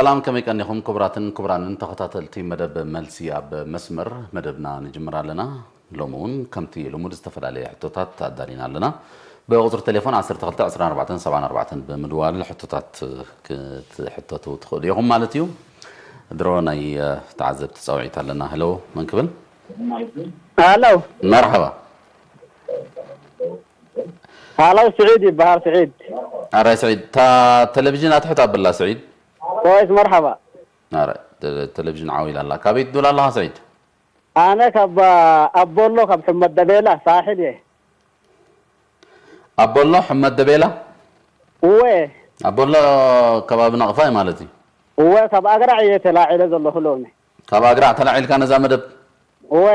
ሰላም፣ ከመይ ቀኒኹም ክቡራትን ክቡራንን ተኸታተልቲ መደብ መልሲ ኣብ መስመር? መደብና ንጅምር ኣለና። ሎሚ እውን ከምቲ ልሙድ ዝተፈላለየ ሕቶታት ኣዳሊና ኣለና። ብቁጽሪ ቴሌፎን ዓሰርተ ክልተ ዕስራን ኣርባዕተን ሰብዓን ኣርባዕተን ብምድዋል ሕቶታት ክትሕተቱ ትኽእሉ ኢኹም ማለት እዩ። ድሮ ናይ፣ እ፣ ተዓዘብቲ ጻውዒት ኣለና። ሄሎ፣ መን ክብል? ሄሎ። መርሓባ። ሃሎ፣ ስዒድ ይበሃል፣ ስዒድ። ኣረ ስዒድ፣ እታ ቴሌቪዥን ኣትሕት ኣብላ ስዒድ። ኮይስ፣ መርሓባ። ኣረ፣ ተ-፣ ቴሌቪዥን ዓው ኢላ ኣላ። ካበይ ትድውል ኣለኻ ስዒድ? ኣነ ካብ ኣቦሎ፣ ካብ ሕመድ ደቤላ፣ ሳሕል እየ። ኣቦሎ፣ ሕመድ ደቤላ? እወ። ኣቦሎ ከባቢ ናቕፋ እዩ ማለት እዩ? እወ፣ ካብ ኣግራዕ እየ ተላዒለ ዘለኹ ሎሚ። ካብ ኣግራዕ ተላዒልካ ነዛ መደብ? እወ።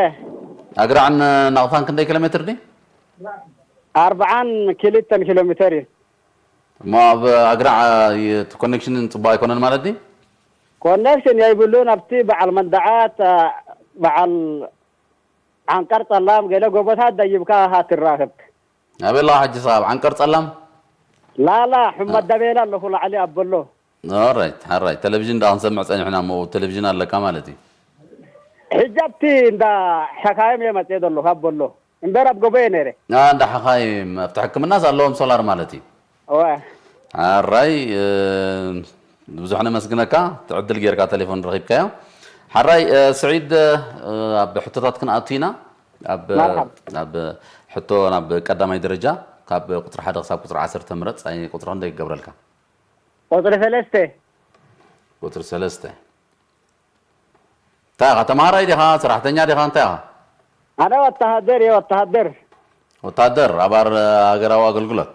ኣግራዕን ናቕፋን ክንደይ ኪሎ ሜትር ድዩ? ኣርብዓን ክልተን ኪሎ ሜትር እዩ። እሞ ኣብ ኣግራዕ ይ-፣ እቲ ኮኔክሽን ጽቡቕ ኣይኮነን ማለት ድዩ? ኮኔክሽን የይብሉን። ኣብቲ በዓል መንደዓት፣ በዓል ዓንቀር ጸላም ገለ ጎቦታት ደይብካ ኢኻ ትራኸብ። ኣበይ ኣለኻ ሕጂ ንስኻ? ኣብ ዓንቀር ጸላም? ላላ፣ ሕመድ ደቤላ ኣለኹ ላዕሊ ኣበሎ። ኦራይት፣ ሓራይ። ቴሌቪዥን ደኣ ክንሰምዕ ጸኒሕና እሞ ቴሌቪዥን ኣለካ ማለት እዩ። ሕጂ ኣብቲ እንዳ ሓካይም እየ መጽየ ዘለኹ ኣበሎ። እምበር ኣብ ጎቦ እየ ነይረ። ኣ፣ እንዳ ሓኻይም ኣብቲ ሕክምናስ ኣለዎም ሶላር ማለት እዩ። እወ። ሓራይ፣ እ፣ ብዙሕ ነመስግነካ፣ እቲ ዕድል ጌርካ ቴሌፎን ረኺብካዮ። ሓራይ፣ እ፣ ስዒድ፣ እ፣ ኣብ ሕቶታት ክንኣቱ ኢና። ኣብ፣ መርሓባ። ኣብ ሕቶ ናብ ቀዳማይ ደረጃ ካብ ቁጽሪ ሓደ ክሳብ ቁጽሪ ዓሰርተ ምረጽ። ኣይ፣ ቁጽሪ ክንደይ ክገብረልካ? ቁጽሪ ሰለስተ። ቁጽሪ ሰለስተ። እንታይ ኢኻ? ተምሃራይ ዲኻ? ሰራሕተኛ ዲኻ? እንታይ ኢኻ? ኣነ ወተሃደር እየ፣ ወተሃደር። ወታደር፣ ኣባል ሃገራዊ ኣገልግሎት።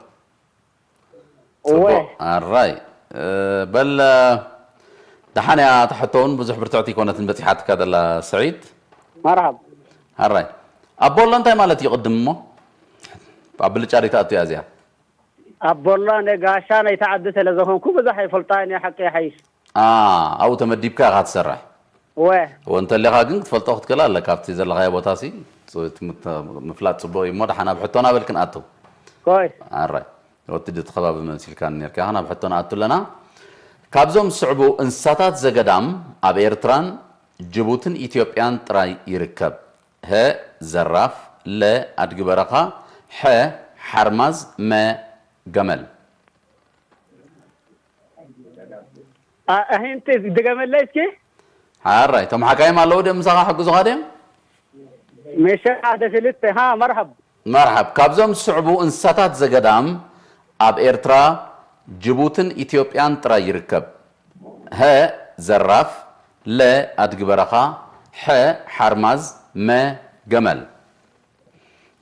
እወ። ጽቡቕ። ኣራይ። እ፣ በል፣ እ፣ ደሓን እያ፣ እታ ሕቶ እውን ብዙሕ ብርትዕቲ ኣይኮነትን በጺሓትካ ዘላ ስዒድ። መርሃብ። ኣራይ። ኣቦሎ እንታይ ማለት እዩ ቅድም እሞ? ኣብ ብልጫ ደይ ትኣቱ እያ እዚኣ። ኣቦሎ፣ ኣነ ጋሻ ናይቲ ዓዲ ስለ ዝኾንኩ ብዙሕ ኣይፈልጣን እየ፣ ሓቂ ይሓይሽ። ኣ፣ ኣብኡ ተመዲብካ ኢኻ ትሰርሕ? እወ። እወ፣ እንተሊኻ ግን ክትፈልጦ ክትክእል ኣለካ፣ ኣብቲ ዘለኻዮ ቦታ ሲ፣ ፅ-፣ እቲ ምት-፣ ምፍላጥ ጽቡቕ እዩ እሞ፣ ደሓን ኣብ ሕቶና በል ክንኣቱ። ኮይ። ኣራይ። ወቲ እቲ ከባቢ መሲልካ ነርካ ኢኻ፣ ናብ ሕቶ ንኣቱ ኣለና። ካብዞም ዝስዕቡ እንስሳታት ዘገዳም ኣብ ኤርትራን ጅቡትን ኢትዮጵያን ጥራይ ይርከብ። ሀ፣ ዘራፍ፣ ለ፣ ኣድጊ በረኻ፣ ሐ፣ ሓርማዝ፣ መ፣ ገመል። ኣ-፣ ኣሂንቲ ድገመለይ እስኪ። ሓራይ፣ እቶም ሓካይም ኣለዉ ድዮም ምሳኻ ክሕግዙኻ ድዮም? ምሸት ሓደ ክልተ፣ ሃ፣ መርሓብ። መርሓብ። ካብዞም ዝስዕቡ እንስሳታት ዘገዳም ኣብ ኤርትራ፣ ጅቡትን ኢትዮጵያን ጥራይ ይርከብ። ሀ፣ ዘራፍ፣ ለ፣ ኣድጊ በረኻ፣ ሐ፣ ሓርማዝ፣ መ፣ ገመል።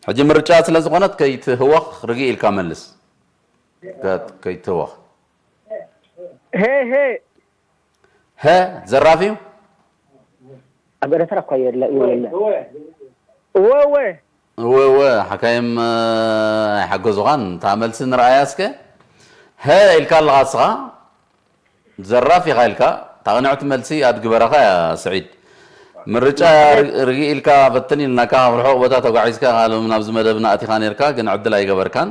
ሕጂ ምርጫ ስለ ዝኾነት ከይትህወኽ ርግእ ኢልካ መልስ። ከ-፣ ከይትህወኽ። ሄ፣ ሄ። ሀ፣ ዘራፍ እዩ? ኣብ ኤርትራ እኳ የለ፣ የለ። እወ፣ እወ። እወ፣ እወ፣ ሓካይም፣ እ፣ ኣይሓገዙኻን። እታ መልሲ ንርኣያ እስከ። ሀ ኢልካ ኣለኻ እስኻ። ዘራፍ ኢኻ ኢልካ። እታ ቅንዕቲ መልሲ ኣድጊ በረኻ እያ፣ ስዒድ። ምርጫ ር-፣ ርግእ ኢልካ ፈትን ኢልናካ፣ ካብ ርሑቕ ቦታ ተጓዒዝካ ኢኻ ሎም ናብዚ መደብና ኣቲኻ ነይርካ፣ ግን ዕድል ኣይገበርካን።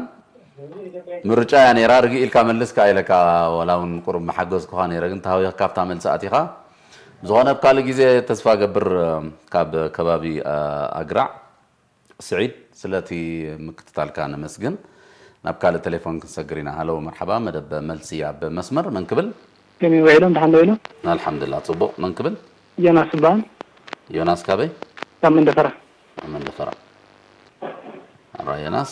ምርጫ እያ ነይራ፣ ርግእ ኢልካ መልስ ከኣ ኢለካ፣ ዋላ እውን ቁሩብ ምሓገዝኩኻ ነይረ፣ ግን ተሃዊኽካ ኣብታ መልሲ ኣቲኻ። ብዝኾነ፣ ኣብ ካልእ ግዜ ተስፋ ገብር፣ ካብ ከባቢ፣ ኣ-፣ ኣግራዕ። ስዒድ፣ ስለቲ ምክትታልካ ነመስግን። ናብ ካልእ ቴሌፎን ክንሰግር ኢና። ሃሎ፣ መርሓባ፣ መደብ መልሲ ኣብ መስመር፣ መን ክብል? ከመይ ውዒሎም? ደሓን ዶ ውዒሎም? ኣልሓምዱሊላህ፣ ጽቡቕ። መን ክብል? ዮናስ እበሃል። ዮናስ ካበይ? ካብ መንደፈራ። ካብ መንደፈራ። ኣራ ዮናስ፣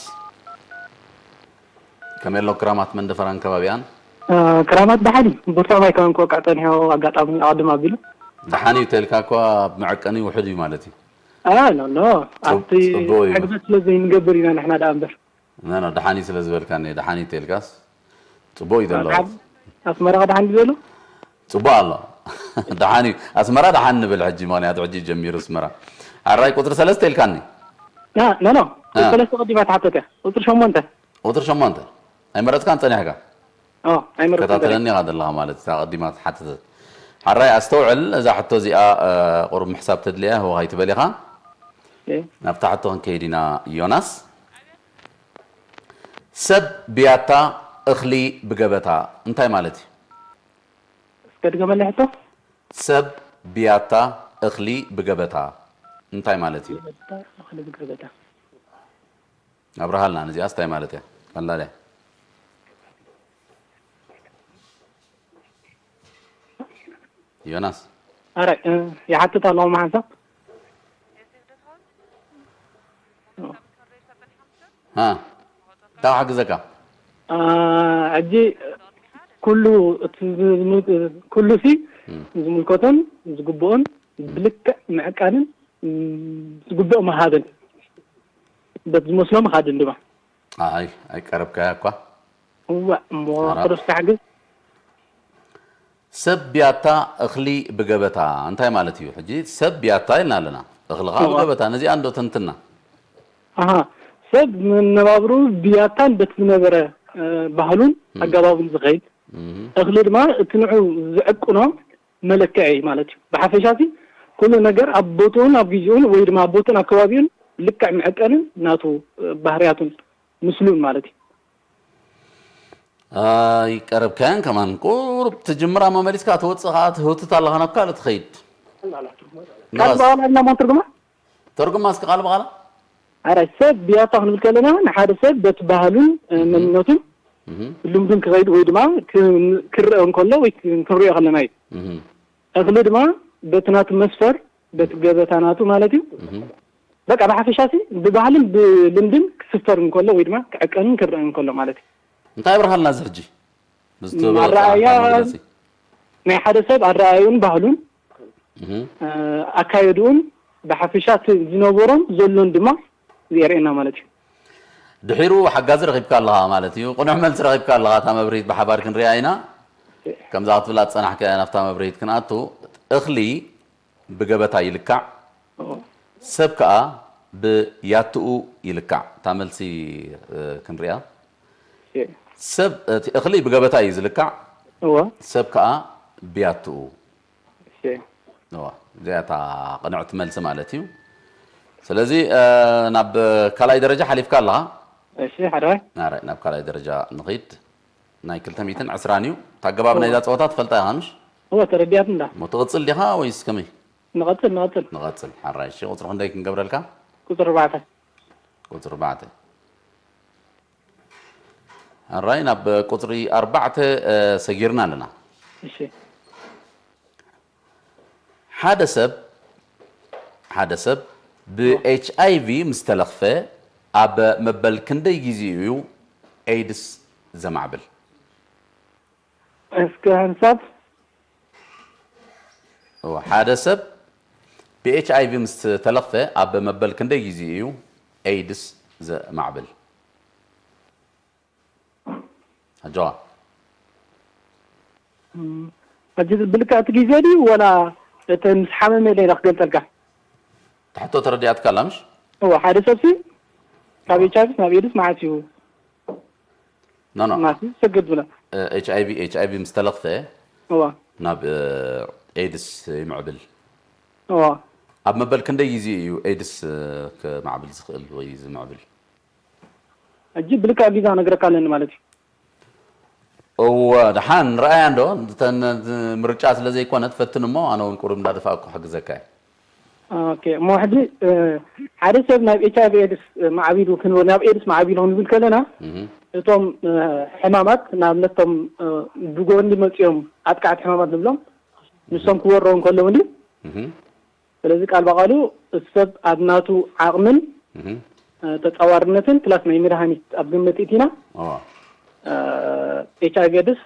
ከመይ ኣሎ ክራማት መንደፈራን ከባቢኣን? እ፣ ክራማት ደሓን እዩ። ብርቱዕ ማይ ከመን ክወቅዕ ጸኒሑ፣ ኣጋጣሚ ኣቐድም ኣቢሉ። ደሓን እዩ ተልካ እኳ፣ ኣብ መዐቀኒ ውሑድ እዩ ማለት እዩ። ኣ፣ ኖ፣ ኖ። ጽብ-፣ ኣብቲ ጽቡቕ እዩ። ሕግዘት ስለ ዘይንገብር ኢና ንሕና ደኣ እምበር። ኖ፣ ኖ፣ ደሓን እዩ ስለ ዝበልካኒ፣ ደሓን እዩ ተልካስ ጽቡቕ እዩ ዘሎ። ደሓን፣ ኣስመራ ደሓን እዩ ዘሎ? ጽቡቕ ኣሎ። ደሓን እዩ። ኣስመራ ደሓን ንብል ሕጂ፣ ምኽንያቱ ሕጂ ጀሚሩ ኣስመራ። ኣራይ ቁጽሪ ሰለስተ ኢልካኒ። ያ፣ ኖ፣ ኖ። ኣ። ሰለስተ ቀዲማ ተሓተተ። ቁጽሪ ሸሞንተ። ቁጽሪ ሸሞንተ። ኣይመረጽካን ጸኒሕካ? ኦ፣ ኣይመረጽኩን ከታተለኒ ጸኒሐ። ኢኻ ዘለኻ ማለት፣ እታ ቀዲማ ተሓተተት። ሓራይ ኣስተውዕል፣ እዛ ሕቶ እዚኣ፣ እ፣ ቁሩብ ምሕሳብ ተድልያ፣ ህወኽ ኣይትበል ኢኻ። እ። ናብታ ሕቶ ክንከይድ ኢና፣ ዮናስ። ሰብ ብያታ፣ እኽሊ ብገበታ እንታይ ማለት እዩ? ከድገመለይ ሕቶ? ሰብ ብያታ እኽሊ ብገበታ እንታይ ማለት እዩ? ገበታ፣ እኽሊ ብገበታ። ኣብርሃልና፣ ነዚኣስ እንታይ ማለት እያ? ቀላል እያ። ዮናስ። ኣረ፣ እ፣ ይሓትት ኣለኹ ሓንሳብ። ሃ፣ እንታይ ክሕግዘካ? አ፣ ሕጂ ኩሉ እቲ ዝም-፣ ኩሉ ሲ እም። ዝምልከቶን ዝግብኦን ብልክዕ ምዕቃንን፣ እም፣ ዝግብኦ ምሃብን፣ በት ዝመስሎ ምኻድን ድማ። ኣይ፣ ኣይቀረብካያ እኳ። እዋ፣ እሞ ኣራ። ክሮስ ተሓግዝ። ሰብ ብያታ እኽሊ ብገበታ እንታይ ማለት እዩ? ሕጂ ሰብ ብያታ ኢልና ኣለና፣ እኽሊ ከዓ እዋ። ብገበታ። ነዚኣ እንዶ ተንትና። ኣሃ፣ ሰብ መነባብሩ ብያታን በቲ ዝነበረ፣ እ፣ ባህሉን እም። ኣገባቡን ዝኸይድ፣ እም። እኽሊ ድማ እቲ ንዑ ዝዕቅኖ መለክዒ ማለት እዩ። ብሓፈሻ ሲ ኩሉ ነገር ኣብ ቦትኡን ኣብ ግዜኡን ወይ ድማ ኣብ ቦትኡን ኣብ ከባቢኡን ልክዕ መዐቀንን ናቱ፣ እ፣ ባህርያቱን ምስሉን ማለት እዩ። ኣይቀረብካያን ከማን፣ ቁሩብ ትጅምራ መመሊስካ ትወፅእ ከዓ ትህውትት ኣለኻ ናብ ካልእ ትኸይድ። ቃል ብቓል ኣለና ሞ ንትርጉማ? ተርጉማ እስኪ ቃል ብቓል። ኣረ ሰብ ብያታ ክንብል ከለና ንሓደ ሰብ በቲ ባህሉን፣ እ፣ መንነቱን እም። ልምዱን ክኸይድ ወይ ድማ ክ-፣ ክረአ እንከሎ ወይ ክ-፣ ክንሪኦ ከለና እዩ። እም። እኽሊ ድማ በቲ ናቱ መስፈር፣ በቲ ገበታ ናቱ ማለት እዩ። እም። በቃ ብሓፈሻ ሲ ብባህልን ብልምድን ክስፈር እንከሎ ወይ ድማ ክዕቀንን ክረአን እንከሎ ማለት እዩ። እንታይ ብርሃልና እዚ ሕጂ? ብዝተበ-፣ ኣረኣእያ መግለጺ። ናይ ሓደ ሰብ ኣረኣእዩን ባህሉን፣ እም። እ፣ ኣካየድኡን ብሓፈሻ እቲ ዝነበሮን ዘሎን ድማ የርእየና ማለት እዩ። ድሒሩ ሓጋዚ ረኺብካ ኣለኻ ማለት እዩ። ቅኑዕ መልሲ ረኺብካ ኣለኻ። እታ መብርሂት ብሓባር ክንሪኣ ኢና። ከምዛ ክትብላ ዝጸናሕካ እያ ናብታ መብርሂት ክንኣቱ። እኽሊ ብገበታ ይልካዕ፣ ኦ፣ ሰብ ከኣ ብያትኡ ይልካዕ። እታ መልሲ፣ እ፣ ክንሪኣ። እሺ። ሰብ፣ እቲ እኽሊ ብገበታ እዩ ዝልካዕ፣ እወ፣ ሰብ ከኣ ብያትኡ። እሺ። እዋ፣ እዚኣ እታ ቅንዕቲ መልሲ ማለት እዩ። ስለዚ፣ እ፣ ናብ ካልኣይ ደረጃ ሓሊፍካ ኣለኻ። እሺ፣ ሓደዋይ። ናረ፣ ናብ ካልኣይ ደረጃ ንኺድ። ናይ ክልተ ሚእትን ዕስራን እዩ። እታ ኣገባብ ናይዛ ጸወታ ትፈልጣ ኢኻ ምሽ? እወ፣ ተረዲኣት እንዳ። እሞ ትቕጽል ዲኻ ወይስ ከመይ? ንቐጽል፣ ንቐጽል። ንቐጽል። ሓራይ፣ እሺ፣ ቁጽሪ ክንደይ ክንገብረልካ? ቁጽሪ ኣርባዕተ። ቁጽሪ ኣርባዕተ። ሓራይ፣ ናብ ቁጽሪ ኣርባዕተ፣ እ፣ ሰጊርና ኣለና። እሺ። ሓደ ሰብ፣ ሓደ ሰብ ብኤች ኣይ ቪ ምስ ተለኽፈ ኣብ መበል ክንደይ ግዜኡ እዩ ኤድስ ዘማዕብል? እስከ ሓንሳብ። እወ፣ ሓደ ሰብ ብኤች ኣይ ቪ ምስ ተለኽፈ ኣብ መበል ክንደይ ግዜኡ እዩ ኤድስ ዘማዕብል? ኣጆኻ። እም፣ ሕጂ ብልክዕ እቲ ግዜ ድዩ ወላ እቲ ምስ ሓመመ ኢለ ኢለ ክገልጸልካ? ትሕቶ ተረዲኣትካ ኣላ ምሽ? እወ፣ ሓደ ሰብሲ ካብ ኤች ኣይ ቪ ናብ ኤድስ መዓስ እዩ ኖ፣ ኖ። መዓስ እዩ ዝሰግር ዝብላ? ኤች ኣይ ቪ፣ ኤች ኣይ ቪ ምስ ተለኽፈ እወ፣ ናብ፣ እ፣ ኤድስ ይምዕብል። እወ። ኣብ መበል ክንደይ ግዜ እዩ ኤድስ፣ እ፣ ክማዕብል ዝኽእል ወይ ዝምዕብል? ሕጂ ብልክዕ ቪዛ ነግረካ ኣለኒ ማለት እዩ። እወ፣ ደሓን ረኣያ እንዶ፣ እተን ምርጫ ስለ ዘይኮነ ትፈትን እሞ፣ ኣነ እውን ቁሩብ እንዳደፋእኩ ክሕግዘካ እየ። ኦኬ፣ እሞ ሕጂ፣ እ፣ ሓደ ሰብ ናብ ኤች ኣይ ቪ ኤድስ፣ እ፣ ማዕቢሉ ክንብል፣ ናብ ኤድስ ማዕቢሉ ክንብል ከለና፣ እህ፣ እቶም፣ እ፣ ሕማማት፣ ንኣብነት እቶም፣ እ፣ ብጎኒ መጺኦም ኣጥቃዕቲ ሕማማት ንብሎም፣ ንሶም ክወረው እንከለዉ እንዲ፣ እህ፣ ስለዚ ቃል ብቓሉ እቲ ሰብ ኣብ ናቱ ዓቕምን፣ እህ። እ፣ ተጻዋርነትን ፕላስ ናይ መድሃኒት ኣብ ግምት እቲና፣ እዋ። እ፣ ኤች ኣይ ቪ ኤድስ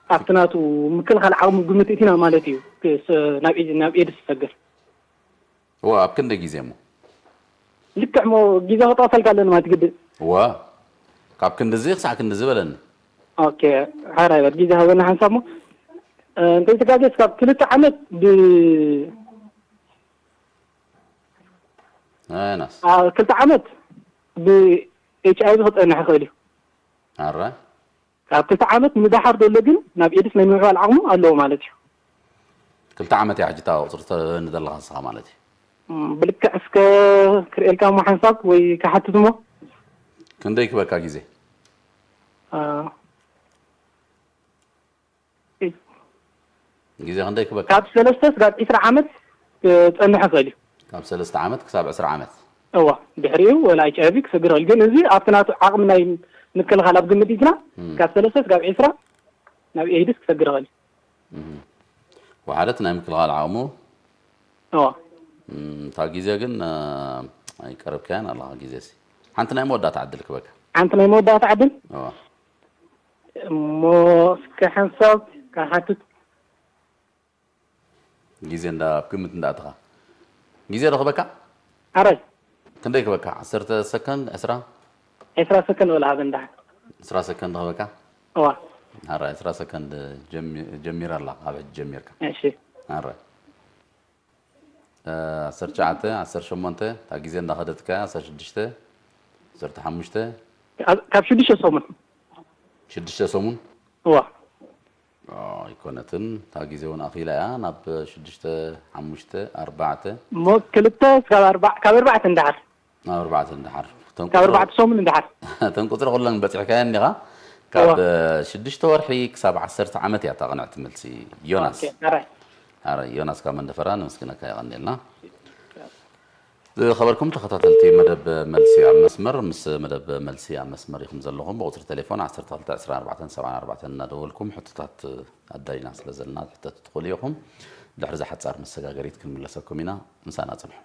ኣብቲ ናቱ ምክልኻል ዓቕሙ ግምት እቲና ማለት እዩ። ክስ-፣ ናብ ኤ-፣ ናብ ኤድስ ዝሰግር። እዋ፣ ኣብ ክንደይ ግዜ እሞ? ልክዕ እሞ ግዜ ክጠቕሰልካ ኣለኒ ማለት ግድን። እዋ፣ ካብ ክንድዚ ክሳዕ ክንድዚ በለኒ። ኦኬ፣ ሓራይ በል ግዜ ሃበና ሓንሳብ እሞ። እ፣ እንተይተጋገስ ካብ ክልተ ዓመት ብ-፣ ኣናስ። ኣ፣ ክልተ ዓመት ብ ኤች ኣይ ቪ ክጸንሕ ይኽእል እዩ። ኣረ? ካብ ክልተ ዓመት ንደሓር ዘሎ ግን ናብ ኤድስ ናይ ምምዕባል ዓቕሙ ኣለዎ ማለት እዩ። ክልተ ዓመት እያ ሕጂ እታ ቁጽሪ ተበኒ ዘለኻ ንስኻ ማለት እዩ። እም፣ ብልክዕ እስከ ክርእየልካ እሞ ሓንሳብ ወይ ክሓትት እሞ። ክንደይ ክበካ ግዜ? ኣ፣ እ፣ ግዜ ክንደይ ክበካ? ካብ ሰለስተ ስጋብ ዕስራ ዓመት ክጸንሕ ይኽእል እዩ። ካብ ሰለስተ ዓመት ክሳብ ዕስራ ዓመት። እዋ፣ ድሕሪኡ ወላ ኤች ኣይ ቪ ክሰግር ይኽእል። ግን እዚ ኣብቲ ናቱ ዓቕሚ ናይ ምክልኻል ኣብ ግምት ሒዝና፣ እም። ካብ ሰለስተ ስጋብ ዕስራ ናብ ኤድስ ክሰግር ይኽእል እዩ። እም። ወሓደት ናይ ምክልኻል ዓቕሙ። እዋ። እም፣ እታ ግዜ ግን፣ እ፣ ኣይቀረብካያን ኣለኻ ግዜ ሲ። ሓንቲ ናይ መወዳእታ ዕድል ክበካ። ሓንቲ ናይ መወዳእታ ዕድል? እዋ። እሞ እስከ ሓንሳብ ክሓትት። ግዜ እንዳ ኣብ ግምት እንዳኣተኻ። ግዜ ዶ ክበካ? ኣረይ። ክንደይ ክበካ? ዓሰርተ ሰከንድ፣ ዕስራ? ዕስራ ሰከንድ ወላ ሃበ እንዳሓ። ዕስራ ሰከንድ ክበካ? እዋ። ኣረ፣ ዕስራ ሰከንድ ጀሚ-፣ ጀሚራ ኣላ፣ ካብ ሕጂ ጀሚርካ። እሺ። ኣረ። እ፣ ዓሰርተ ትሽዓተ፣ ዓሰርተ ሸሞንተ፣ እታ ግዜ እንዳኸደትካ፣ ዓሰርተ ሽዱሽተ፣ ዓሰርተ ሓሙሽተ። ካብ፣ ካብ ሽዱሽተ ሰሙን። ሽዱሽተ ሰሙን? እዋ። ኦ፣ ኣይኮነትን። እታ ግዜ እውን ኣኺላ እያ። ናብ ሽዱሽተ፣ ሓሙሽተ፣ ኣርባዕተ። እሞ ክልተ፣ ካብ ኣርባ-፣ ካብ ኣርባዕተ እንዳሓር። ናብ ኣርባዕተ እንዳሓር። እተን ካብ ቁጽሪ ኣርባዕተ ሰሙን እንዳሓር። እተን ቁጽሪ ኩለን በጺሕካየን ዲኻ? ካብ እዋ። ሽዱሽተ ወርሒ ክሳብ ዓሰርተ ዓመት እያ እታ ቅንዕቲ መልሲ። ዮናስ። ኦኬ፣ ኣራይ። ኣረ፣ ዮናስ ካብ መንደፈራ ነመስግነካ፣ የቐንየልና። ዝኸበርኩም ተኸታተልቲ መደብ መልሲ ኣብ መስመር፣ ምስ መደብ መልሲ ኣብ መስመር ኢኹም ዘለኹም። ብቁጽሪ ቴሌፎን ዓሰርተ ክልተ ዕስራን ኣርባዕተን ሰብዓን ኣርባዕተን እናደወልኩም ሕቶታት ኣዳሊና ስለ ዘለና ክትሕተቱ ትኽእሉ ኢኹም። ድሕሪ እዛ ሓጻር መሰጋገሪት ክንምለሰኩም ኢና። ምሳና ጽንሑ።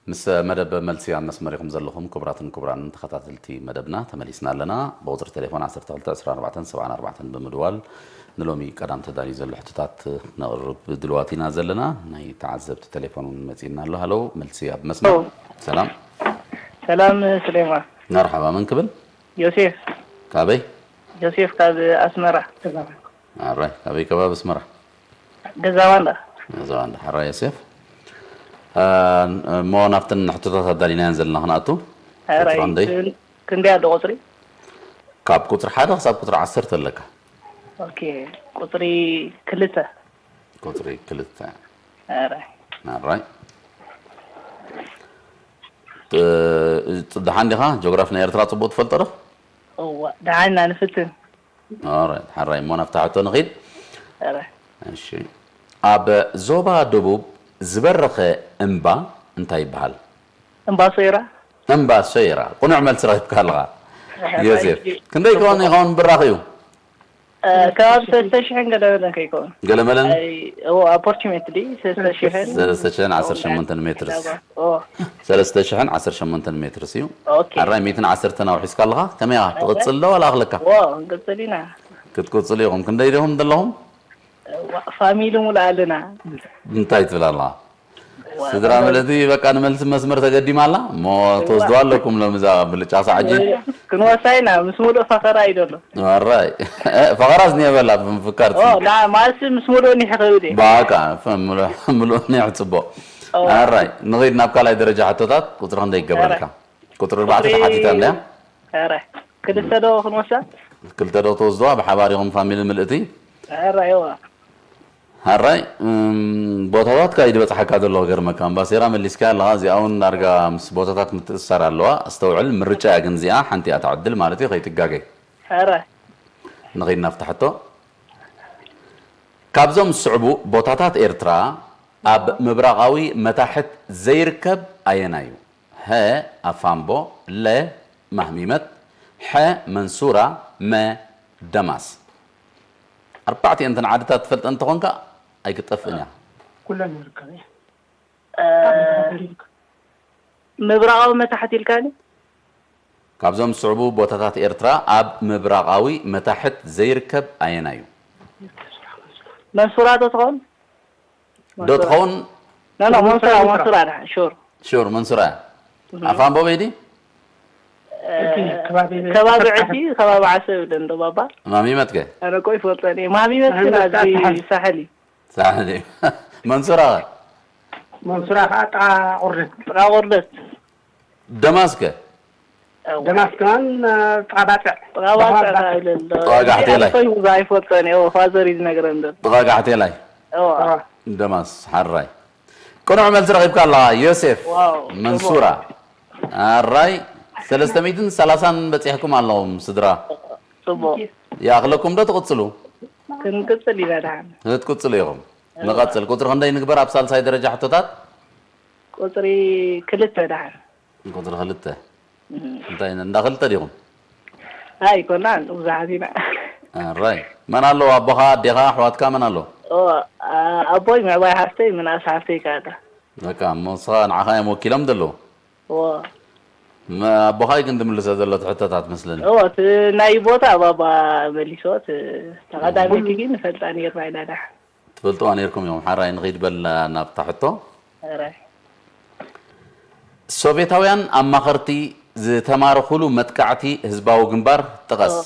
ምስ መደብ መልሲ ኣብ መስመር ኢኹም ዘለኹም ክቡራትን ክቡራንን ተኸታተልቲ መደብና ተመሊስና ኣለና። ብቁጽሪ ቴሌፎን ዓሰርተ ክልተ ዕስራን ኣርባዕተን ሰብዓን ኣርባዕተን ብምድዋል ንሎሚ ቀዳም ተዳልዩ ዘሎ ሕቶታት ነቕርብ ድልዋት ኢና ዘለና። ናይ ተዓዘብቲ ቴሌፎን እውን መጺእና ኣሎ። ሃሎ፣ መልሲ ኣብ መስመር። ሄሎ። ሰላም። ሰላም ስሌማ። መርሓባ፣ መን ክብል? ዮሴፍ። ካበይ? ዮሴፍ ካብ ኣስመራ። ኣራይ፣ ካበይ ከባቢ ኣስመራ? ገዛ ባንዳ። ገዛ ባንዳ። ሓራይ ዮሴፍ። እ፣ እሞ ናብተን ሕቶታት ኣዳሊናየን ዘለና ክንኣቱ። ኣራይ፣ ቁጽሪ ክንደይ? ክን-፣ ክንደይ ኣሎ ቁጽሪ? ካብ ቁጽሪ ሓደ ክሳብ ቁጽሪ ዓሰርተ ኣለካ። ኦኬ፣ ቁጽሪ ክልተ። ቁጽሪ ክልተ። ኣራይ። ኣራይ። እ፣ ደሓን ዲኻ? ጂኦግራፊ ናይ ኤርትራ ጽቡቕ ትፈልጦ ዶ? እዋ፣ ደሓን ኢና ንፍትን። ኣራይ፣ ሓራይ እሞ ናብታ ሕቶ ንኺድ። ኣራይ። እሺ። ኣብ ዞባ ደቡብ ዝበረኸ እምባ እንታይ ይበሃል? እምባ ሶይራ። እምባ ሶይራ። ቅኑዕ መልሲ ረኺብካ ኣለኻ። ኣራይ፣ ዮሴፍ። እሺ። ክንደይ ክኾን ይኸውን ብራኺኡ? እ፣ ከባቢ ሰለስተ ሽሕን ገለመለን ከይከውን። ገለመለን? ኣይ፣ ኦ፣ ኣፖርቹሜት ድዩ? ሰለስተ ሽሕን? ሰለስተ ሽሕን ዓሰርተ ሸሞንተን ሜትርስ። ኦ። ሰለስተ ሽሕን ዓሰርተ ሸሞንተን ሜትርስ እዩ። ኦኬ። ኣራይ ሚእትን ዓሰርተን ኣውሒስካ ኣለኻ? ከመይ ኢኻ? ትቕጽል ዶ ዋላ ኣኽለካ? ኦ፣ ክንቅጽል ኢና። ክትቅጽሉ ኢኹም። ክንደይ ዲኹም ዘለኹም? ዋ፣ ፋሚሊ ሙሉእ ኣለና። እንታይ ትብል ኣለኻ? ስድራ ምልእቲ በቃ ንመልሲ መስመር ተገዲማ ኣላ። እሞ ትወስድዋ ኣለኩም ሎም እዛ ብልጫ ሳዕ ሕጂ። ክንወሳ ኢና፣ ምስ ሙሉእ ፈኸራ እዩ ዘሎ። ኣራይ። እ፣ ፈኸራስ እኒኦ በላ ብምፍካር ኦ፣ ና፣ ማለትሲ ምስ ሙሉእ ኒሕ ክብል እየ። በቃ፣ ፈ-፣ ምሉእ፣ ምሉእ ኒሕ ጽቡቕ። ኦ። ኣራይ፣ ንኸይድ ናብ ካልኣይ ደረጃ ሕቶታት፣ ቁጽሪ ክንደይ ይገበረልካ? ኣራይ። ቁጽሪ ኣርባዕተ ቁጽሪ ተሓቲታ እንድያ? ኣራይ። ክልተ ዶ ክንወሳ? ክልተ ዶ ትወስድዋ? ብሓባር ኢኹም ፋሚሊ ምልእቲ? ኣራይ፣ እዋ። ሓራይ፣ እም፣ ቦታታት ከኣ እዩ ዝበጽሓካ ዘሎ፣ ገርመካ። ኣምባሴራ መሊስካ ኣለኻ፣ እዚኣ እውን ዳርጋ ምስ ቦታታት ምትእስሳር ኣለዋ። ኣስተውዕል፣ ምርጫ እያ ግን እዚኣ፣ ሓንቲ እያ እታ ዕድል ማለት እዩ፣ ከይትጋገ። ሓራይ። ንኸይድ ናብቲ ሕቶ። ካብዞም ዝስዕቡ ቦታታት ኤርትራ ኣብ ምብራቓዊ መታሕት ዘይርከብ ኣየናይ እዩ? ሀ፣ ኣፋምቦ፣ ለ፣ ማህሚመት፣ ሐ፣ መንሱራ፣ መ፣ ደማስ። ኣርባዕቲኤን እተን ዓድታት ትፈልጠን እንተኾንካ ኣይክጠፍእን እያ። ኩለን ይርከባ እየን። እ፣ ኣብ ምብራቕ ይርከባ። ምብራቓዊ መታሕት ኢልካኒ? ካብዞም ዝስዕቡ ቦታታት ኤርትራ ኣብ ምብራቓዊ መታሕት ዘይርከብ ኣየናይ እዩ? መንሱራ ዶ ትኸውን? ዶ መንሱራ። ትኸውን? ኖ፣ ኖ፣ መንሱራ፣ መንሱራ። መንሱራ ዳ፣ ሹር። ሹር፣ መንሱራ እያ። እህ። ኣፋምቦ በይዲ? እ፣ እቲ ከባቢ ከባቢ ዕቲ፣ ከባቢ ዓሰብ ይብለን ዶ ባባ? ማሚመት ከ? ኣነ እኮ ይፈልጠን እየ። ማሚመት ግን ማሚመት ኣብዚ ሳሕል። ሳሕል እዩ። ሳሕል እዩ። መንሱራ ከ? መንሱራ ከዓ ጥቓ ቁርደት። ጥቓ ቁርደት። ደማስ ከ? እዋ። ደማስ ከማን፣ እ፣ ጥቓ ባጽዕ። ጥቓ ባጽዕ ደማስ ባጽዕ። ይብለን ዶ? ጥቓ ጋሕቴላይ። ኣነ እኮ ብዙሕ ኣይፈልጠን እየ። ፋዘር እዩ ዝነግረን ዘሎ። ጥቓ ጋሕቴላይ። እዋ። እዋ። ደማስ፣ ሓራይ። ቅኑዕ መልሲ ረኺብካ ኣለኻ፣ ዮሴፍ ዋው፣ መንሱራ። ጽቡቕ። ኣራይ፣ ሰለስተ ሚእትን ሰላሳን በጺሕኩም ኣለኹም፣ ስድራ። ጽቡቕ። ይኣኽለኩም ዶ ትቕጽሉ? ክንቅጽል ኢና ደሓን። ክትቅጽሉ ኢኹም። እዋ። ንቐጽል። ቁጽሪ ክንደይ ንግበር ኣብ ሳልሳይ ደረጃ ሕቶታት? ቁጽሪ ክልተ ደሓን። ቁጽሪ ክልተ። እም። እንታይ፣ እንዳ ክልተ ዲኹም? ኣይኮናን፣ ብዙሓት ኢና። ኣራይ። መን ኣሎ? ኣቦኻ፣ ኣዴኻ፣ ኣሕዋትካ መን ኣሎ? ኦ፣ ኣ-፣ ኣቦይ፣ ምዕባይ ሓፍተይ፣ ምንኣስ ሓፍተይ ከኣ ኣላ። በቃ፣ እሞ ንስኻ፣ ንዓኻ እዮም ወኪሎም ዘለዉ። ዎ። መ-፣ ኣቦኻ እዩ ግን ዝምልሶ ዘሎ እቲ ሕቶታት መስለኒ። ዎ፣ እቲ ናይ ቦታ ባባ መሊስዎ፣ እቲ ተቐዳመይቲ ግን ንፈልጣ ነይርና ኢና ደሓን። ትፈልጥዋ ነይርኩም ኢኹም። ሓራይ ንኺድ በል ናብታ ሕቶ። ሕራይ። ሶቬታውያን ኣማኸርቲ ዝተማረኹሉ መጥቃዕቲ ህዝባዊ ግንባር ጥቐስ። ኦ።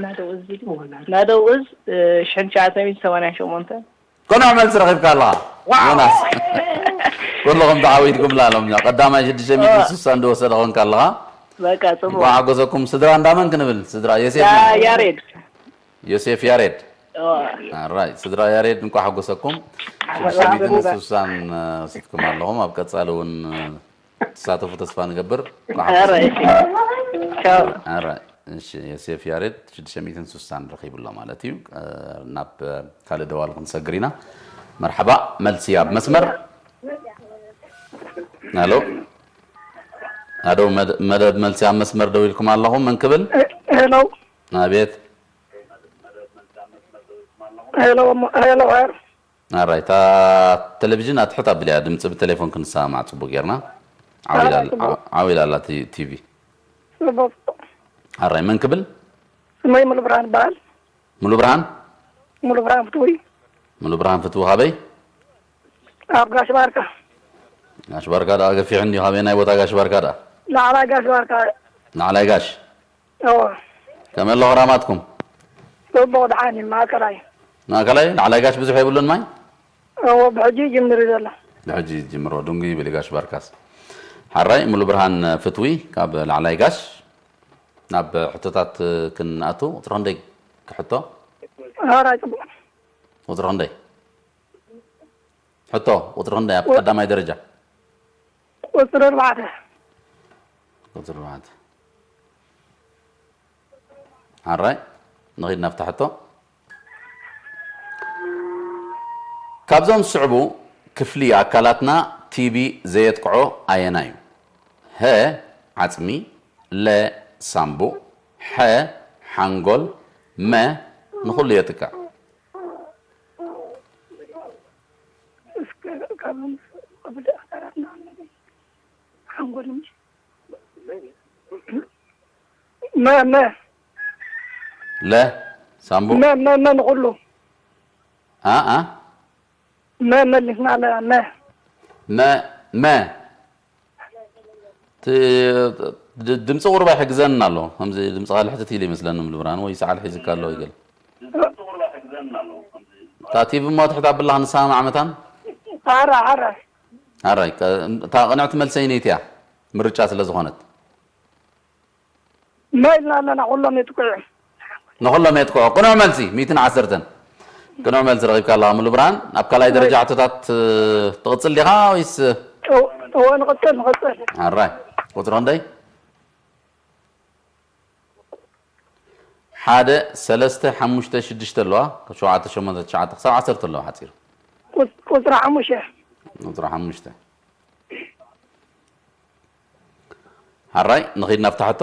ናደው እዝ ኢሉ። ናደው እዝ፣ እ፣ ሽሕን ትሽዓተ ሚእትን ሰማንያን ሸሞንተን። ቅኑዕ መልሲ ረኺብካ ኣለኻ። ዋው! ዮናስ። ኩልኹም ተዓዊትኩምላ ሎምኛ። ቀዳማይ ሽዱሽተ ሚእትን ስሳን ዝወሰደ ኾንካ ኣለኻ። በቃ፣ ጽቡቕ። እንኳዕ ሓጎሰኩም። ስድራ እንዳመን ክንብል? ስድራ ዮሴፍ ያ-፣ መን? ያሬድ። ዮሴፍ ያሬድ። ኦ። ኣራይ፣ ስድራ ያሬድ እንኳዕ ሓጎሰኩም። ሓጎሰኩም። ሽዱሽተ ሚእትን ስሳን፣ እ፣ ወሲድኩም ኣለኹም። ኣብ ቀጻሊ እውን፣ እ፣ ትሳተፉ ተስፋ ንገብር። እንኳዕ ሓጎሰኩም። ኣራይ፣ እሺ። ቻው። ኣራይ፣ እሺ፣ ዮሴፍ ያሬድ ሽዱሽተ ሚእትን ስሳን ረኺቡ ኣሎ ማለት እዩ። እ፣ ናብ፣ እ፣ ካልእ ደዋል ክንሰግር ኢና። መርሓባ፣ መልሲ ኣብ መስመር። ሄሎ። ኣዶ መድ-፣ መደብ መልሲ ኣብ መስመር ደው ኢልኩም ኣለኹም። መን ክብል? ሄሎ። ኣቤት። ሄሎ፣ ሞ-፣ ሄሎ፣ ሄር። ኣራይ፣ እታ ቴሌቪዥን ኣትሕት ኣብልያ፣ ድምፂ ብቴሌፎን ክንሰማማዕ ፅቡቅ ጌርና። ዓው ኢላ ኣራይ፣ ኣላ፣ ጽቡቅ። ዓው ኢላ ኣላ ቲ-፣ ቲቪ። ጽቡቅ። ኣራይ፣ መን ክብል? ስመይ ሙሉ ብርሃን ይበሃል። ሙሉ ብርሃን? ሙሉ ብርሃን ፍትዊ። ሙሉ ብርሃን ፍትዊ ካበይ? ኣብ ጋሽ ባርካ። ጋሽ ባርካ ደኣ ገፊሕ እንዲዩ፣ ካበይ ናይ ቦታ ጋሽ ባርካ ደኣ? ላዕላይ ጋሽ ባርካ። ላዕላይ ጋሽ? እወ። ከመይ ኣሎ ክራማትኩም? ጽቡቕ፣ ደሓን እዩ። ማእከላይ። ማእከላይ? ላዕላይ ጋሽ ብዙሕ የብሉን ማይ? እወ፣ ብሕጂ ይጅምር እዩ ዘሎ። ብሕጂ ይጅምሮ፣ ድንጉ ይብል ጋሽ ባርካስ። ሓራይ፣ ሙሉ ብርሃን ፍትዊ ካብ ላዕላይ ጋሽ። ናብ ሕቶታት ክንኣቱ፣ ቁጽሪ ክንደይ ክሕቶ? ሓራይ፣ ጽቡቕ። ቁጽሪ ክንደይ? ሕቶ፣ ቁጽሪ ክንደይ ኣብ ቁ-፣ ቀዳማይ ደረጃ? ቁጽሪ ኣርባዕተ። ቁጽሪ ኣርባዕተ። ሓራይ፣ ንኺድ ናብታ ሕቶ። ካብዞም ዝስዕቡ ክፍሊ ኣካላትና ቲቢ ዘየጥቅዖ ኣየናይ እዩ? ሀ፣ ዓጽሚ፣ ለ፣ ሳምቡእ፣ ሐ፣ ሓንጎል፣ መ ንኹሉ የጥቅዕ። እስከ ካብ ክፍለ ኣካላትና ሓንጎል እንጂ መ መ ለ ሳምቡ መ መ መ ንኹሉ ኣ ኣ መ መሊስና ኣለና መ መ መ ት- ድ- ድምፂ ቁሩብ ኣይሕግዘንን ኣሎ። ከምዚ ድምፅኻ ልሕትት ኢሉ ይመስለኒ ምሉእ ብርሃን፣ ወይ ሰዓል ሒዝካ ኣሎ ይገል። እታ ቲቪ እሞ ትሕት ኣብላ ክንሰማማዕ መታን። ሓራ ሓራ ኣራይ ቀ- እታ ቅንዕቲ መልሰይ ነይቲ እያ፣ ምርጫ ስለ ዝኾነት። መ ኢልና ኣለና ኩሎም የጥቅዑ ንኹሎም የጥቅዑ። ቅኑዕ መልሲ ሚእትን ዓሰርተን። ቅኑዕ መልሲ ረኺብካ ኣለኻ ሙሉ ብርሃን። ኣብ ካልኣይ ደረጃ ሕቶታት እ፣ ትቕጽል ዲኻ ወይስ? እወ ንቕጽል ንቕጽል ኣራይ ቁጽሪ ክንደይ? ሓደ ሰለስተ ሓሙሽተ ሽዱሽተ ኣለዋ። ካብ ሸውዓተ ሸሞንተ ትሽዓተ ክሳብ ዓሰርተ ኣለዋ ሓጺሩ። ቁጽ- ቁጽሪ ሓሙሽተ ቁጽሪ ሓሙሽተ። ሓራይ ንኺድ ናብታ ሕቶ።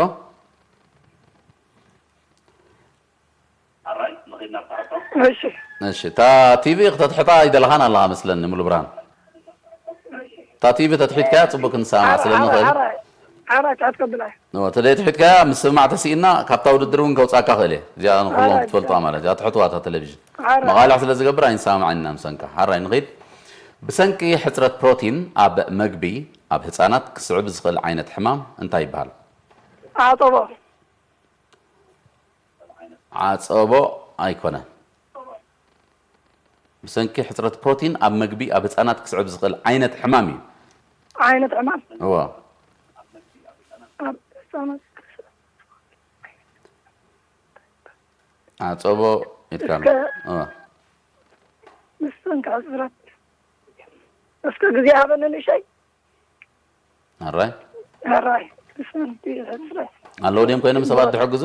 እሺ እሺ እታ ቲቪ ክተትሕጣ ይደለኻን ኣለኻ መስለኒ ሙሉ ብርሃን። እታ ቲቪ ተትሒትካያ ጽቡቅ ክንሰማማዕ ስለ ንኽእል። ሓራይ ትሕት ከብላይ እዎ፣ ተደይ ትሒትካያ ምስማዕ ተስኢና ካብታ ውድድር እውን ከውጻካ ክእል እየ። እዚኣ ንኩሎም ክትፈልጦ ማለት እያ። ትሕትዋ እታ ቴሌቪዥን ሓራይ መቓልሕ ስለ ዝገብር ኣይንሰማማዕን ኢና ምሰንካ። ሓራይ ንኺድ። ብሰንኪ ሕጽረት ፕሮቲን ኣብ መግቢ ኣብ ህጻናት ክስዕብ ዝኽእል ዓይነት ሕማም እንታይ ይበሃል? ዓጸቦ ዓጸቦ ኣይኮነን። ብሰንኪ ሕጽረት ፕሮቲን ኣብ መግቢ ኣብ ህጻናት ክስዕብ ዝኽእል ዓይነት ሕማም እዩ። ዓይነት ሕማም እዎ። ኣብ ህጻናት ዓጸቦ ኢልካ ኣሎ። እስከ- እዎ። ብሰንኪ ሕጽረት እስከ ግዜ ሃበኒ ንእሽተይ ኣራይ ሕራይ ብሰንኪ ሕጽረት ኣለዉ ድዮም ኮይኖም ሰባት ዝሕግዙ?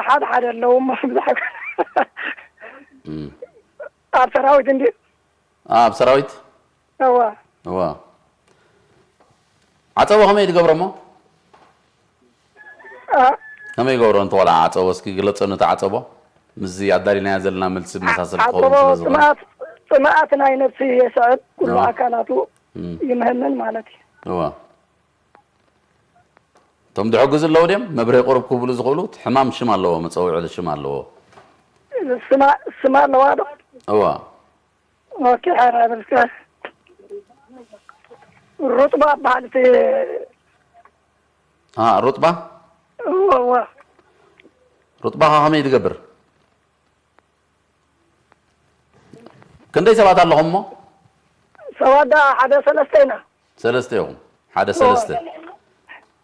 ሓደ ሓደ ኣለዉ እሞ ብዙሕ እም። ኣብ ሰራዊት እንዲ ኣብ ሰራዊት እዋ እዋ። ዓጸቦ ከመይ ትገብሮ እሞ? ከመይ ይገብሮ እንተ ቆልዓ ዓጸቦ እስኪ ግለጸኒ። እቲ ዓጸቦ ምስዚ ኣዳሊናዮ ዘለና መልሲ ዝመሳሰል ክኸውን ዓጸቦ ስለ ዝኾነ። ጽምኣት ጽምኣት ናይ ነብሲ የስዕብ ኩሉ እዋ። ኣካላቱ እም። ይምህንን ማለት እዩ እዋ። እቶም ዝሕግዙ ኣለዉ ድዮም መብርሂ ቁሩብ ክብሉ ዝኽእሉ? እቲ ሕማም ሽም ኣለዎ፣ መጸውዒ ሽም ኣለዎ። ስማ ስማ ኣለዋ ዶ እዋ። ኦኬ ሓራ ብልካ ሩጥባ በሃል እቲ አ ሩጥባ እዎ እዎ ሩጥባ ከ ከመይ ትገብር? ክንደይ ሰባት ኣለኹም እሞ? ሰባት ዳ ሓደ ሰለስተ ኢና ሰለስተ ኢኹም። ሓደ ሰለስተ።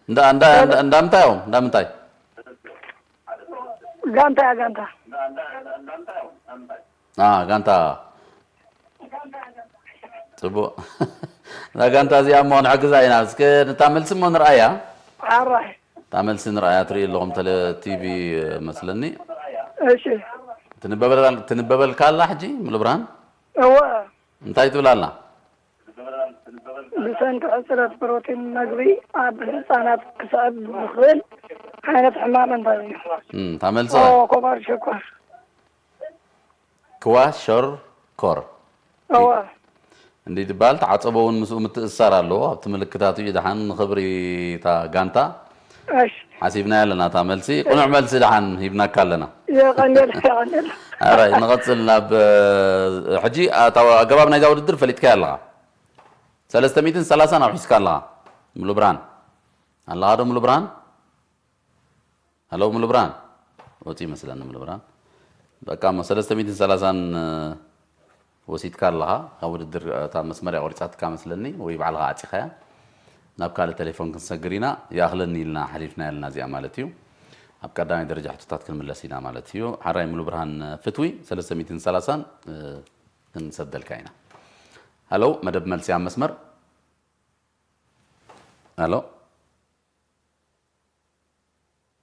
እንዳ እንዳ እንዳ እንዳ ምንታይ እዮም? እንዳ ምንታይ? ጋንታ እያ ጋንታ አ ጋንታ። ጽቡቕ። እዛ ጋንታ እዚኣ እሞ ክንሕግዛ ኢና። እስከ ነታ መልሲ እሞ ንርኣያ። ሓራይ እታ መልሲ ንርኣያ ትርኢ ኣለኹም ተለ ቲቪ መስለኒ። እሺ ትንበበል- ትንበበልካ ኣላ ሕጂ ሙሉ ብርሃን? እወ እንታይ ትብል ኣላ? ብሰንኪ ሕጽረት ፕሮቲን መግቢ ኣብ ህጻናት ክስዕብ ዝኽእል ዓይነት ሕማም እንታይ እዩ? እም፣ እታ መልሲ ኦ ኮባር ሸኮር ክዋ ሸር ኮር እወ እንዲ ድባል ተዓጸቦ እውን ምስኡ ምትእስሳር ኣለዎ። ኣብቲ ምልክታቱ እዩ። ደሓን ንኽብሪ እታ ጋንታ እሺ ሓሲብናያ ኣለና። እታ መልሲ ቅኑዕ መልሲ ደሓን ሂብናካ ኣለና። የቐንየል የቐንየል ኣራይ ንቐጽል ናብ እ፣ ሕጂ ኣታ ኣገባብ ናይዛ ውድድር ፈሊጥካያ ኣለኻ። ሰለስተ ሚእትን ሰላሳን ኣውሒስካ ኣለኻ። ሙሉ ብርሃን ኣለኻ ዶ ሙሉ ብርሃን? ሃሎ ሙሉ ብርሃን ወፂ ይመስለኒ። ሙሉ ብርሃን በቃ እሞ ሰለስተ ሚእትን ሰላሳን እ፣ ወሲድካ ኣለኻ። ካብ ውድድር እታ መስመር እያ ቆሪፃትካ መስለኒ ወይ ባዕልኻ ዓፂኻያ። ናብ ካልእ ቴሌፎን ክንሰግር ኢና። ይኣኽለኒ ኢልና ሓሊፍና ያልና እዚኣ ማለት እዩ። ኣብ ቀዳማይ ደረጃ ሕቶታት ክንምለስ ኢና ማለት እዩ። ሓራይ ሙሉ ብርሃን ፍትዊ ሰለስተ ሚእትን ሰላሳን እ፣ ክንሰደልካ ኢና። ሃሎ መደብ መልሲ ኣብ መስመር። ሃሎ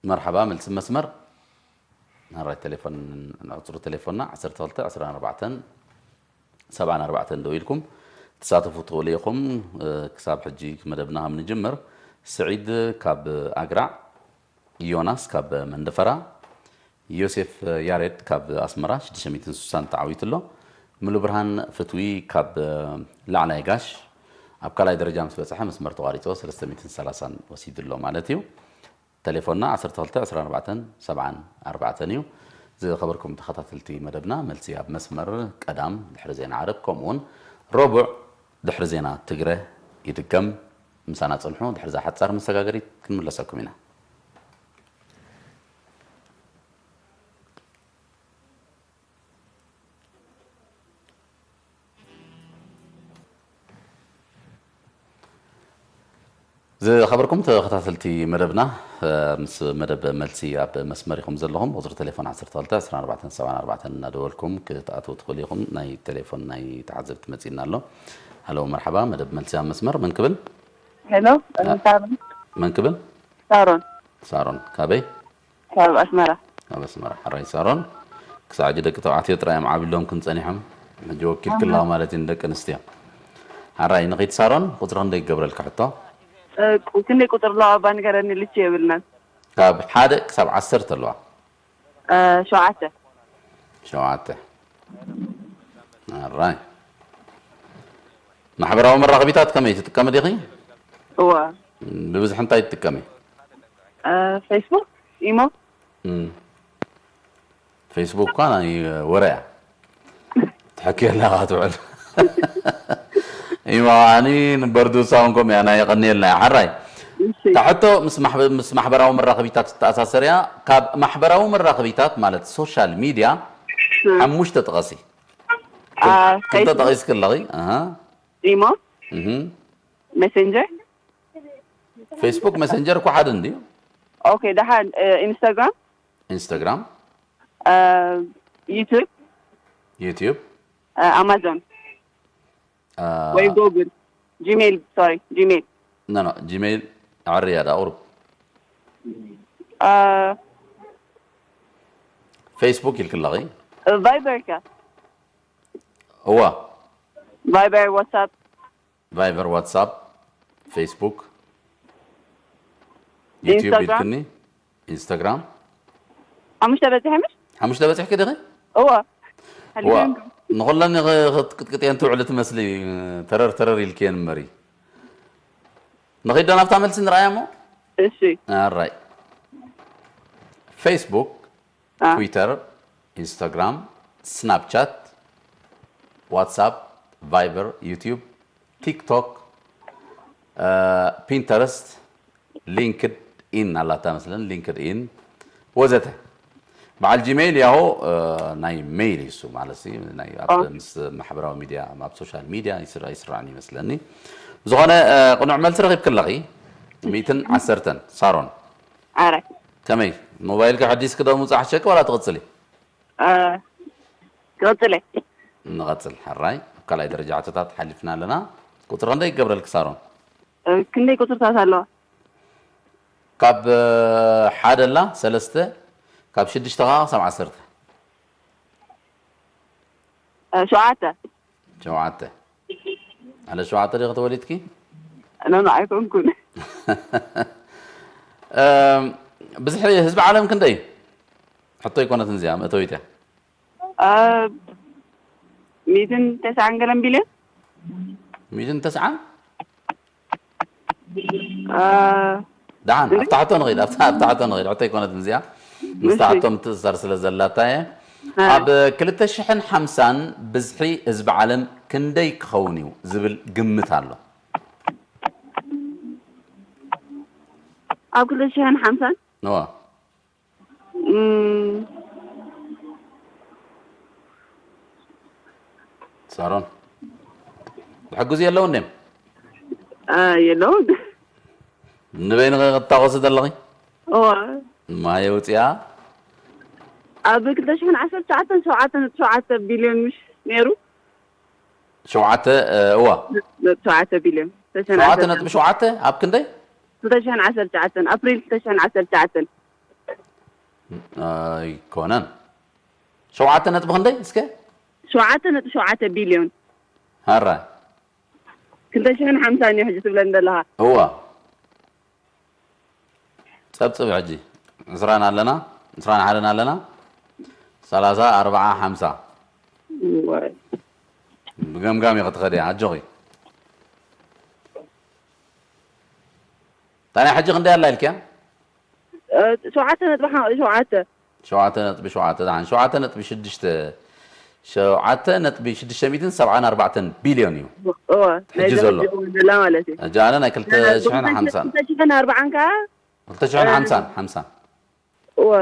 መርሓባ መልሲ መስመር። ናራይ ቴሌፎን ንዕፅሩ ቴሌፎንና ዓሰርተ ክልተ ዕስራን ኣርባዕተን ሰብዓን ኣርባዕተን ደው ኢልኩም ትሳተፉ ትኽእሉ ኢኹም። እ፣ ክሳብ ሕጂ መደብና ከም ንጅምር ስዒድ ካብ ኣግራዕ፣ ዮናስ ካብ መንደፈራ፣ ዮሴፍ ያሬድ ካብ ኣስመራ ሽዱሽተ ሚእትን ስሳን ተዓዊቱ ኣሎ። ምሉ ብርሃን ፍትዊ ካብ ላዕላይ ጋሽ ኣብ ካልኣይ ደረጃ ምስ በጽሐ መስመር ተቋሪጹ ሰለስተ ሚእትን ሰላሳን ወሲዱ ኣሎ ማለት እዩ። ቴሌፎንና ዓሰርተ ክልተ ዕስራን ኣርባዕተን ሰብዓን ኣርባዕተን እዩ። ዝኸበርኩም ተኸታተልቲ መደብና፣ መልሲ ኣብ መስመር ቀዳም ድሕሪ ዜና ዓረብ ከምኡውን ረቡዕ ድሕሪ ዜና ትግረ ይድገም። ምሳና ጽንሑ። ድሕሪ እዛ ሓጻር መሰጋገሪት ክንምለሰኩም ኢና። ዝኸበርኩም ተኸታተልቲ መደብና፣ ምስ መደብ መልሲ ኣብ መስመር ኢኹም ዘለኹም። ቁጽሪ ቴሌፎን ዓሰርተ ክልተ ዕስራን ኣርባዕተን ሰብዓን ኣርባዕተን እናደወልኩም ክትኣትዉ ትኽእሉ ኢኹም። ናይ ቴሌፎን ናይ ተዓዘብቲ መጺእና ኣሎ። ሃሎ፣ መርሓባ፣ መደብ መልሲ ኣብ መስመር። መን ክብል? ሄሎ፣ አ- ሳሮን። መን ክብል? ሳሮን። ሳሮን፣ ካበይ? ካብ ኣስመራ። ካብ ኣስመራ። ሕራይ ሳሮን፣ ክሳዕ ሕጂ ደቂ ተባዕትዮ ጥራይ እዮም ዓብሎም ክንጸኒሖም። ሕጂ ወኪልክላ ማለት እዩ ንደቂ ኣንስትዮ። ሕራይ ንኺድ ሳሮን፣ ቁጽሪ ክንደይ ይገብረልካ ሕቶ? እ፣ ቁ-፣ ክንደይ ቁጽሪ ኣለዋ እባ ንገረኒ፣ ልቺ የብልናን። ካብ ሓደ ክሳብ ዓሰርተ ኣለዋ። እ፣ ሸውዓተ። ሸውዓተ። ሕራይ። ማሕበራዊ መራኸቢታት ከመይ ትጥቀሚ ዲኺ? እዋ። ብብዝሒ እንታይ ትጥቀሚ? እ፣ ፌስቡክ፣ ኢሞ። እም። ፌስቡክ እኳ ናይ ወረ እያ። ትሕክየላ ኢኻ ትውዕል። ኢሞ፣ ኣኒ ንበርዱሳ እውን ከምኡ እያ፣ ናይ የቐንየልና እያ። ሕራይ። እሺ። እታ ሕቶ ምስ ማሕበ-፣ ምስ ማሕበራዊ መራኸቢታት ዝተኣሳሰር እያ። ካብ ማሕበራዊ መራኸቢታት ማለት ሶሻል ሚድያ እም። ሓሙሽተ ጥቐሲ። አ፣ ክልተ ፌስቡክ። ጠቒስኪ ኣለኺ። ኣሃ። ኢሞ። እህ። ሜሴንጀር። ፌስቡክ ሜሴንጀር እኮ ሓደ እንድዩ። ኦኬ፣ ደሓን፣ እ፣ ኢንስታግራም። ኢንስታግራም። እ፣ ዩቱብ። ዩቱብ። እ፣ ኣማዞን። እ፣ ወይ ጉግል። ጂሜል፣ ሶሪ፣ ጂሜል። ኖ፣ ኖ፣ ጂሜል ኣዕርያ ዳ ቁሩብ። እ፣ ፌስቡክ ኢልክለኺ። ቫይበር ከ? እዋ። ቫይበር፣ ዋትሳፕ። ቫይበር፣ ዋትሳፕ፣ ፌስቡክ፣ ዩቲዩብ ኢንስታግራም። ኢልክኒ፣ ኢንስታግራም። ሓሙሽተ በጺሐ ምሽ? ሓሙሽተ በጺሕኪ ዲኺ? እዋ። እዋ። ሓሊፈን። ንኹለን ኽ-፣ ክትቅጥቅጥየን ትውዕሊ ትመስሊ፣ ተረር ተረር ኢልክየን እምበሪ። ንኺዶ ናብታ መልሲ ንርኣያ እሞ? እሺ። ኣራይ። ፌስቡክ፣ አ። ትዊተር፣ ኢንስታግራም፣ ስናፕቻት፣ ዋትሳፕ፣ ቫይበር፣ ዩቲዩብ፣ ቲክቶክ፣ እ፣ ፒንተረስት፣ ሊንክድ ኢን ኣላታ መስለን፣ ሊንክድ ኢን ወዘተ። በዓል ጂሜይል ያሆ፣ እ፣ ናይ ሜይል እዩ እሱ ማለት እዩ። ናይ ኣብ ኦ። ምስ ማሕበራዊ ሚድያ፣ ኣብ ሶሻል ሚድያ ይስራ-፣ ይስራዕን ይመስለኒ። ብዝኾነ፣ እ፣ ቅኑዕ መልሲ ረኺብኪ ኣለኺ። ሚእትን ዓሰርተን፣ ሳሮን። ኣረ። ከመይ? ሞባይልኪ ሓዲስኪ ዶ ምውጻእ ሓሸኪ ዋላ ትቕጽሊ? እ፣ ክቕጽል እየ። ንቐጽል። ሕራይ፣ ኣብ ካልኣይ ደረጃ ሕቶታት ሓሊፍና ኣለና። ቁጽሪ ክንደይ ይገብረልኪ ሳሮን? እ፣ ክንደይ ቁጽርታት ኣለዋ? ካብ፣ እ፣ ሓደ ኣላ፣ ሰለስተ፣ ካብ ሽዱሽተ ኸዓ ክሳብ ዓሰርተ። እ፣ ሸውዓተ። ሸውዓተ። ዓለ ሸውዓተ ዲኺ ተወሊድኪ? ኖ፣ ኖ፣ ኣይኮንኩን። እም፣ ብዝሒ ህዝቢ ዓለም ክንደይ እዩ? ሕቶ ኣይኮነትን እዚኣ፣ መእተዊት እያ። እ፣ ሚእትን ተስዓን ገለን ቢልዮን? ሚእትን ተስዓን? እ፣ ደሓን፣ እንዴ? ኣብታ ሕቶ ንኸይድ፣ ኣብታ፣ ኣብታ ሕቶ ንኸይድ። ሕቶ ኣይኮነትን እዚኣ። ምስታ እሺ። ሕቶ ምትእስሳር ስለ ዘላታ እየ። እ። ኣብ ክልተ ሽሕን ሓምሳን ብዝሒ ህዝቢ ዓለም ክንደይ ክኸውን እዩ ዝብል ግምት ኣሎ? ኣብ ክልተ ሽሕን ሓምሳን? እዋ። እም። ሳሮን፣ ዝሕግዙ የለውን ድዮም? አ፣ የለውን። ንበይንኺ ክትታኾሲ ዘለኺ? እዋ። ማየ ውፅያ? ኣብ ክልተ ሽሕን ዓሰርተ ትሽዓተን ሸውዓተ ነጥቢ ሸውዓተ ቢልዮን ምሽ ነይሩ? ሸውዓተ፣ እ፣ እዋ። ነጥቢ ሸውዓተ ቢልዮን። ሸውዓተ ነጥቢ ሸውዓተ ኣብ ክንደይ? ክልተ ሽሕን ዓሰርተ ትሽዓተን፣ ኣፕሪል ክልተ ሽሕን ዓሰርተ ትሽዓተን። ኣይኮነን። ሸውዓተ ነጥቢ ክንደይ እስከ? ሸውዓተ ነጥቢ ሸውዓተ ቢልዮን። ሃራ። ክልተ ሽሕን ሓምሳን እዩ ሕጂ ትብለኒ ዘለኻ። እዋ። ጸብጽብ ሕጂ። ዕስራን ኣለና፣ ዕስራን ሓደን ኣለና። ሰላሳ ኣርብዓ ሓምሳ። ብገምጋም ኢኺ ትኸዲ ኣጆኺ። ታዲያ ሕጂ ክንደይ ኣላ ኢልክያ? ሸውዓተ ነጥቢ ሸውዓተ። ሸውዓተ ነጥቢ ሸውዓተ ደሓን ሸውዓተ ነጥቢ ሽዱሽተ ሸውዓተ ነጥቢ ሽዱሽተ ሚእትን ሰብዓን ኣርባዕተን ቢልዮን እዩ። እወ ናይ ሕጂ ዘሎ። ዘላ ማለት እዩ። ሕጂ ኣነ ናይ ክልተ ሽሕን ሓምሳን ክልተ ሽሕን ኣርባዓን ከዓ ክልተ ሽሕን ሓምሳን ሓምሳን እወ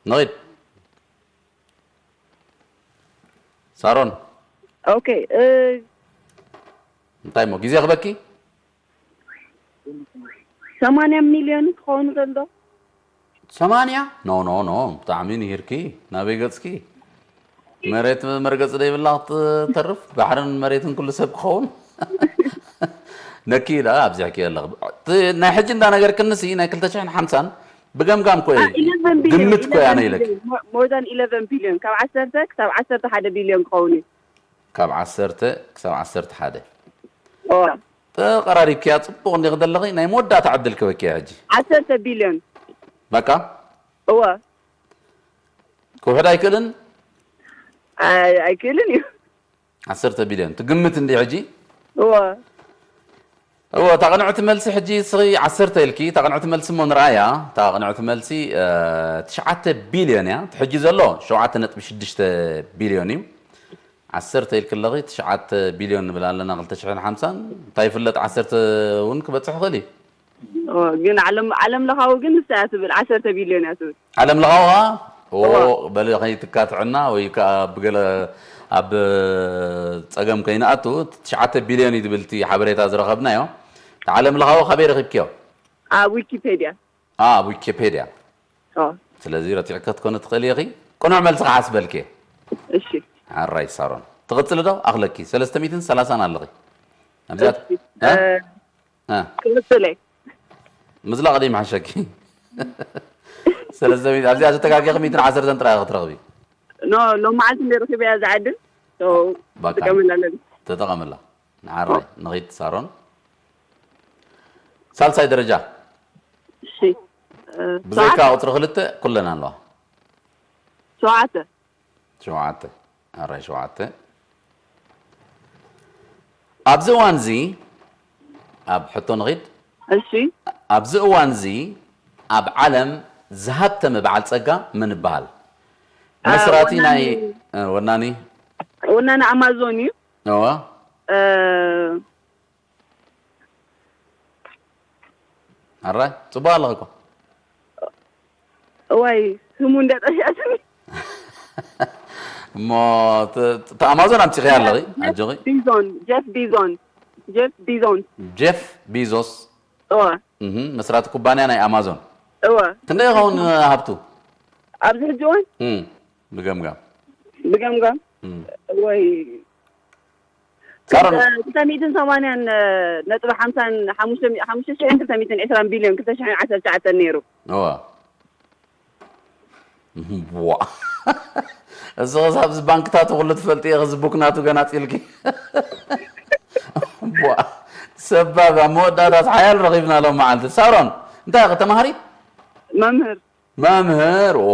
ንኺድ ሳሮን። ኦኬ እ፣ እንታይ እሞ ግዜ ክበኪ? ሰማንያ ሚልዮን ክኸውን ዘሎ። ሰማንያ ኖ ኖ ኖ ብጣዕሚ ንሂርኪ። ናበይ ገጽኪ? መሬት መርገጺ ዘይብላ ክትተርፍ ባሕርን መሬትን ኩሉ ሰብ ክኸውን ነኪ ኢላ ኣብዚሕኪ ኣለኽ። እቲ ናይ ሕጂ እንዳ ነገር ክንሲ ናይ ክልተ ሽሕን ሓምሳን ብገምጋም ኮ ግምት ኮ ኣነ ኢለኪ። More than eleven billion ካብ ዓሰርተ ክሳብ ዓሰርተ ሓደ ቢልዮን ክኸውን እዩ። ካብ ዓሰርተ ክሳብ ዓሰርተ ሓደ ኦ፣ ተቐራሪብኪያ ጽቡቕ እንዲኺ ዘለኺ። ናይ መወዳእታ ዕድል ክበኪያ ሕጂ። ዓሰርተ ቢልዮን በቃ እወ። ክውሕድ ኣይክእልን። ኣይ- ኣይክእልን እዩ። ዓሰርተ ቢልዮን ትግምት እንዲ ሕጂ። እወ። እወ እታ ቅንዕቲ መልሲ ሕጂ እስኺ ዓሰርተ ኢልኪ። እታ ቅንዕቲ መልሲ እሞ ንርኣያ። እታ ቅንዕቲ መልሲ እ፣ ትሽዓተ ቢልዮን እያ። እቲ ሕጂ ዘሎ ሸውዓተ ነጥቢ ሽዱሽተ ቢልዮን እዩ። ዓሰርተ ኢልኪ ኣለኺ ትሽዓተ ቢልዮን ንብል ኣለና ክልተ ሽሕን ሓምሳን። እንታይ ይፍለጥ ዓሰርተ እውን ክበጽሕ ይኽእል እዩ። እወ፣ ግን ዓለም ዓለም ለኻዊ ግን ንሳ እያ ትብል ዓሰርተ ቢልዮን እያ ትብል። ዓለም ለኻዊ ኸዓ ኦ እወ። በሊ ከይትካትዕና ወይ ከዓ ብገለ ኣብ ጸገም ከይንኣቱ ትሽዓተ ቢልዮን እዩ ዝብል እቲ ሓበሬታ ዝረኸብናዮ። እቲ ዓለም ለኻዊ ካበይ ረኺብክዮ? ኣብ ዊኪፔድያ። ኣብ ዊኪፔድያ። ኦ፣ ስለዚ ረቲዕከ ክትኮነ ትኽእል ኢኺ። ቅኑዕ መልሲ ክሓስበልኪ እየ። እሺ። ሓራይ ሳሮን ትቕጽሊ ዶ? ኣኽለኪ ሰለስተ ሚእትን ሰላሳን ኣለኺ ኣብዚኣ እሺ። እ፣ እ፣ ክቕጽል እየ። ምዝላቕ ድዩ ምሓሸኪ? ሰለስተ ሚእቲ ኣብዚኣ ተጋጊኺ ሚእትን ዓሰርተን ጥራይ ክትረኽቢ። ኖ ሎም መዓልቲ እንደ ረኺበያ ዝዓድል። ሶ፣ ባካ ጥቀመላ ኣለኒ። ተጠቐምላ። ንዓራይ ንኺድ ሳሮን። ሳልሳይ ደረጃ እሺ። እ፣ ብዘይካ ሸውዓተ። ቁፅሪ ክልተ ኩለን ኣለዋ። ሸውዓተ። ሸውዓተ ኣራይ ሸውዓተ። ኣብዚ እዋን እዚ ኣብ ሕቶ ንኺድ። እሺ። ኣብዚ እዋን እዚ ኣብ ዓለም ዝሃብተመ በዓል ጸጋ መን ይበሃል? እ፣ መስራቲ ወናኒ ናይ እ፣ ወናኒ ወናኒ ኣማዞን እዩ። እዋ እ፣ ኣራይ ጽቡቕ ኣለኺ እኮ። እዋይ ስሙ እንደ ጠፊኣትኒ። እሞ ተ- ተ- ኣማዞን ኣምጺኺ ኣለኺ ኣጆኺ። ቢዞን ጀፍ ቢዞን ጀፍ ቢዞን ጀፍ ቢዞስ እወ እህ መስራቲ ኩባንያ ናይ ኣማዞን እወ ክንደይ ይኸውን ሃብቱ? ኣብዚ ሕጂ እዋን እም፣ ብገምጋም ብገምጋም እም። ወይ ሳሮን ክልተ ሚእትን ሰማንያን ነጥቢ ሓምሳን ሓሙሽተ ሚ- ሓሙሽተ ሽሕን ክልተ ሚእትን ዕስራን ቢልዮን ክልተ ሽሕን ዓሰርተ ትሽዓተን ነይሩ። እዋ ዋ እዚ ኸስ ኣብዚ ባንክታቱ ኩሉ ትፈልጢ ኢኺ እዚ ቡክ ናቱ ገና ፂልኪ ዋ ሰባብ ኣብ መወዳእታ ሓያል ረኺብና ሎም መዓልቲ ሳሮን እንታይ ኢኺ ተማሃሪት መምህር መምህር ኦ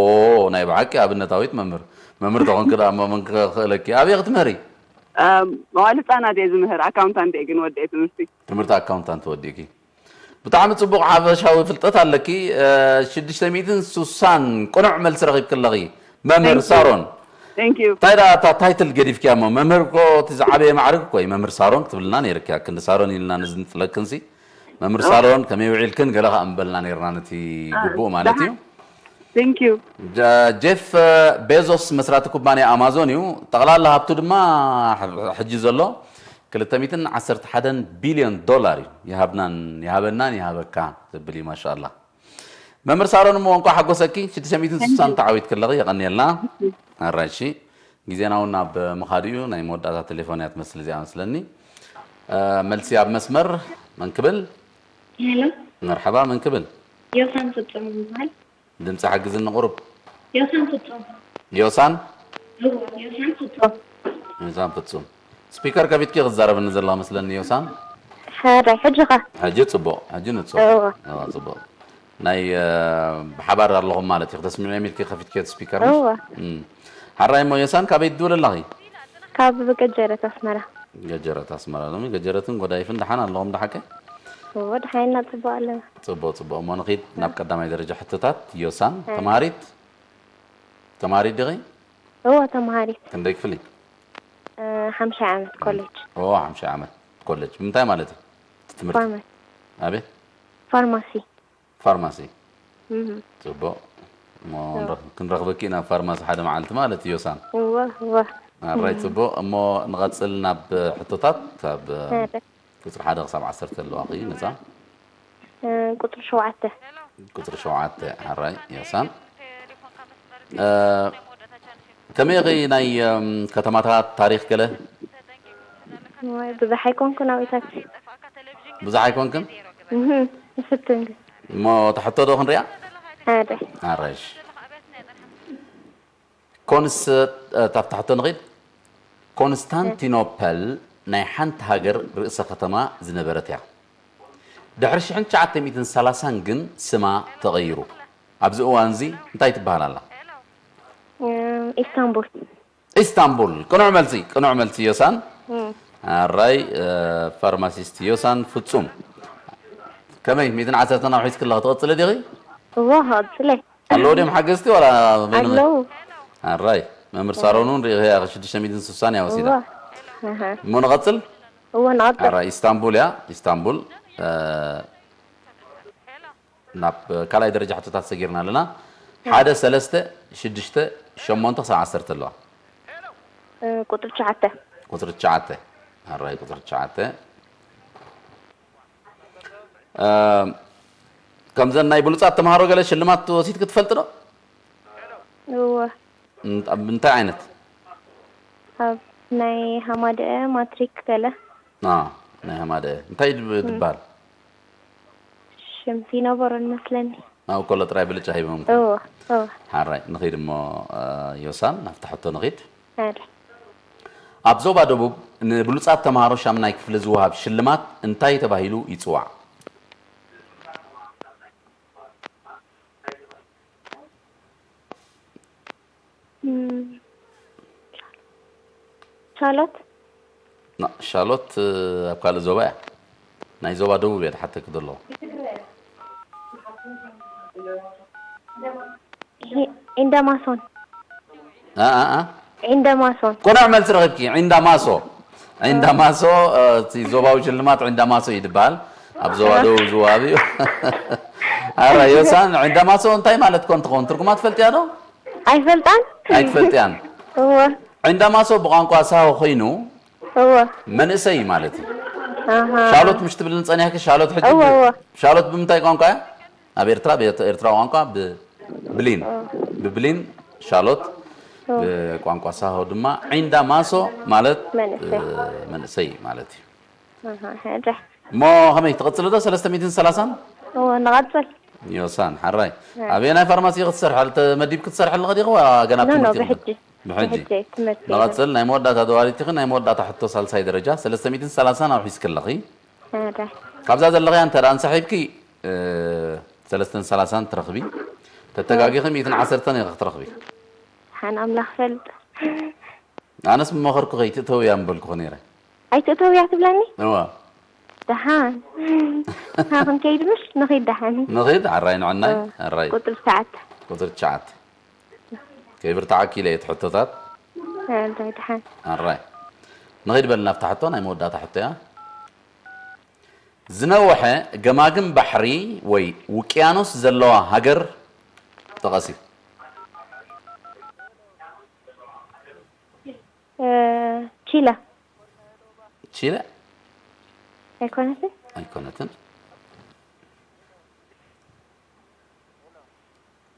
ናይ ብሓቂ ኣብነታዊት መምህር መምህር ተኾንክ ደኣ መመን ክኽእለኪ ኣበይ ክትምህሪ መዋል ህፃናት እየ ዝምህር ኣካውንታንት እየ ግን ወደ ትምህርቲ ትምህርቲ ኣካውንታንት ወዲእኪ ብጣዕሚ ፅቡቕ ሓፈሻዊ ፍልጠት ኣለኪ ሽዱሽተ ሚእትን ስሳን ቅኑዕ መልሲ ረኺብኪ ኣለኺ መምህር ሳሮን Thank you እንታይ ደኣ እታ ታይትል ገዲፍኪያ እሞ መምህር እኮ እቲ ዝዓበየ ማዕርግ እኮ እዩ መምህር ሳሮን ክትብልና ነይርኪያ ክንዲ ሳሮን ኢልና ንዝንጥለክንሲ መምህር ሳሮን ከመይ ውዒልክን ገለ ከኣ ምበልና ነይርና ነቲ ግቡእ ማለት እዩ Thank you ጀፍ ቤዞስ መስራቲ ኩባንያ ኣማዞን እዩ ጠቕላላ ሃብቱ ድማ ሕጂ ዘሎ ክልተ ሚእትን ዓሰርተ ሓደን ቢልዮን ዶላር እዩ ይሃብናን ይሃበናን ይሃበካ ዘብል እዩ ማሻኣላ መምህር ሳሮን እሞ እንኳ ሓጎሰኪ ሽዱሽተ ሚእትን ስሳን ተዓዊት ከለኺ የቐንየልና ኣራይሺ ግዜና እውን ኣብ ምኻድ እዩ ናይ መወዳእታ ቴሌፎን እያ ትመስል እዚኣ መስለኒ መልሲ ኣብ መስመር መን ክብል ሄሎ መርሓባ መን ክብል ዮሳን ፍጹም ይበሃል። ድምፂ ሓግዝኒ ቁሩብ ዮሳን ፍጹም ዮሳን እዎ፣ ዮሳን ፍጹም ዮሳን ፍጹም ስፒከር ከፊትኪ ክዛረብኒ ዘለዋ መስለኒ ዮሳን ሓራይ ሕጂ ኸ ሕጂ ፅቡቕ ሕጂ ንፁር እዎ። እዋ ፅቡቕ ናይ እ፣ ብሓባር ኣለኹም ማለት እዩ። ክተስምዕዮም ኢልኪ ከፊትክዮ እቲ ስፒከር ምሽ? እወ። እም። ሓራይ እሞ ዮሳን ካበይ ትድውል ኣለኺ? ካብ ገጀረት ኣስመራ። ገጀረት ኣስመራ ሎሚ ገጀረትን ጎዳይፍን ደሓን ኣለኹም ደሓቀ? እወ ደሓና ጽቡቅ ኣለና። ጽቡቅ ጽቡቅ እሞ ንኺድ ናብ ቀዳማይ ደረጃ ሕቶታት። ዮሳን ተማሃሪት ተማሃሪት ዲኺ? እወ ተማሃሪት። ክንደይ ክፍሊ? እ፣ ሓምሻይ ዓመት ኮሌጅ። ኦ ሓምሻይ ዓመት ኮሌጅ። ብምንታይ ማለት እዩ? እቲ ትምህርቲ? ፋርማሲ። ኣቤት ፋርማሲ። ፋርማሲ። እህ። ጽቡቅ እሞ ንረኽ- ክንረኽበኪ ኢና ፋርማሲ ሓደ መዓልቲ ማለት እዩ ዮሳን። እወ እወ። ኣራይ ጽቡቅ እሞ ንቐጽል ናብ ሕቶታት ካብ ሓደ። ቁጽሪ ሓደ ክሳብ ዓሰርተ ኣለዋኺ ነጻ። እ፣ ቁጽሪ ሸውዓተ። ቁጽሪ ሸውዓተ ኣራይ ዮሳን። እ፣ ከመይ ኢኺ ናይ እም፣ ከተማታት ታሪኽ ገለ? ወይ ብዙሕ ኣይኮንኩን ኣብኢታት። ብዙሕ ኣይኮንክን? እህ። ይፍትን ግን። እሞ ተሕቶ ዶ ክንሪኣ? ሓደ። ኣራይሽ ኮንስ እ፣ ታብታ ሕቶ ንኺድ። ኮንስታንቲኖፐል ናይ ሓንቲ ሃገር ርእሰ ከተማ ዝነበረት እያ። ድሕሪ ሽሕን ትሽዓተ ሚእትን ሰላሳን ግን ስማ ተቐይሩ። ኣብዚ እዋን እዚ እንታይ ትበሃል ኣላ? እም፣ ኢስታንቡል። ኢስታንቡል። ቅኑዕ መልሲ፣ ቅኑዕ መልሲ ዮሳን። እም። ኣራይ እ፣ ፋርማሲስት ዮሳን ፍጹም። ከመይ ሚእትን ዓሰርተን ኣውሒስኪ ኣለኺ ትቐጽሊ ዲኺ? እወ ክቐጽለ። ኣለዉ ድዮም ሓገዝቲ ዋላ በይንኺ? ኣለዉ። ኣራይ መምህር ሳሮን እውን ርኢኺ ኢኺ ሽዱሽተ ሚእትን ስሳን እያ ወሲዳ። እወ። ኣሃ። እሞ ንቐጽል? እወ ንቐጽል። ኣራይ ኢስታንቡል እያ። ኢስታንቡል እ፣ ናብ ካልኣይ ደረጃ ሕቶታት ሰጊርና ኣለና። ሓደ ሰለስተ ሽዱሽተ ሸሞንተ ክሳብ ዓሰርተ ኣለዋ። እ፣ ቁጽሪ ትሽዓተ። ቁጽሪ ትሽዓተ ኣራይ ቁጽሪ ትሽዓተ እ፣ ከምዘን ናይ ብሉጻት ተምሃሮ ገለ ሽልማት ወሲድኪ ትፈልጢ ዶ? እወ። እን- ኣብ እንታይ ዓይነት? ኣብ ናይ ሃማደአ ማትሪክ ገለ። አ፣ ናይ ሃማደአ እንታይ ድብ- ድበሃል? ሽምቲ ነበሮ ንመስለኒ። ኣብ ኮሎ ጥራይ ብልጫ ሂቦም። እወ እወ። ሓራይ ንኺድ እሞ እ፣ ዮሳን ናብቲ ሕቶ ንኺድ። ሓደ። ኣብ ዞባ ደቡብ ንብሉጻት ተምሃሮ ሻምናይ ክፍሊ ዝወሃብ ሽልማት እንታይ ተባሂሉ ይጽዋዕ? እም፣ ሻሎት። ና- ሻሎት እ፣ ኣብ ካልእ ዞባ እያ። ናይ ዞባ ደቡብ እየ ዝሓተኪ ዘለኹ። ዒንዳማሶን። አ፣ አ፣ አ? ዒንዳማሶን። ቅኑዕ መልሲ ረኺብኪ። ዒንዳማሶ። ዒንዳማሶ እ፣ እቲ ዞባዊ ሽልማት ዒንዳማሶ እዩ ዝበሃል። ኣብ ዞባ ደቡብ ዝወሃብ እዩ። ኣረ ዮሳን ዒንዳማሶ እንታይ ማለት ኮን ትኸውን? ትርጉማ ትፈልጥያ ዶ? ኣይፈልጣን። ኣይትፈልጥያን። እወ ዒንዳማሶ ብቋንቋ ሳሆ ኮይኑ እወ። መንእሰይ ማለት እዩ። ኣሃ። ሻሎት ምሽ ትብልን ጸኒሕኪ ሻሎት ሕጂ እወ፣ ብ- እወ። ሻሎት ብምንታይ ቋንቋ እያ? ኣብ ኤርትራ ብ- ኤርትራ ቋንቋ ብብሊን ብብሊን ሻሎት ብቋንቋ ሳሆ ድማ ዒንዳ ማሶ ማለት መንእሰይ። እ፣ መንእሰይ ማለት እዩ። ኣሃ፣ ሕድሕ። እሞ ከመይ ትቕጽል ዶ ሰለስተ ሚእትን ሰላሳን? እወ፣ ንቐጽል። ዮሳን ሓራይ ኣበየናይ ፋርማሲ ክትሰርሕ ተመዲብ ክትሰርሕ ኣለኸ ዲኹ? ገና ኖ፣ ኖ፣ ትምህርቲ ብሕጂ። ብሕጂ ብሕጂ ትምህርቲ። ንቐጽል ናይ መወዳእታ ደዋሊት ኢኺ። ናይ መወዳእታ ሕቶ ሳልሳይ ደረጃ ሰለስተ ሚእትን ሰላሳን ኣውሒስኪ ኣለኺ። ሕድሕ። ካብዛ ዘለኽያ እንተ ደኣ እንሰሒብኪ እ፣ ሰለስተን ሰላሳን ትረኽቢ። ተተጋጊኺ ሚእትን ዓሰርተን ኢኺ ክትረኽቢ። ሓን ኣምላኽ ፈልጥ። ኣነስ ምመኸርኩ ከይትእተውያ ምበልኩኺ ነይረ። ኣይትእተውያ ትብለኒ? እዋ ደሓን። ሃ ክንከይድ ምሽ ንኸይድ ደሓን። ንኺድ ኣራይ ንዕናይ እ፣ ኣራይ ቁጽሪ ትሽዓተ። ቁጽሪ ትሽዓተ ከይብርትዓኪ ኢለ እየ እቲ ሕቶታት። ኣራይ ደሓን። ኣራይ ንኺድ በል ናብታ ሕቶ ናይ መወዳእታ ሕቶ እያ። ዝነውሐ ገማግም ባሕሪ ወይ ውቅያኖስ ዘለዋ ሃገር ጥቐሲ። እ፣ ቺለ። ቺለ ኣይኮነትን? ኣይኮነትን።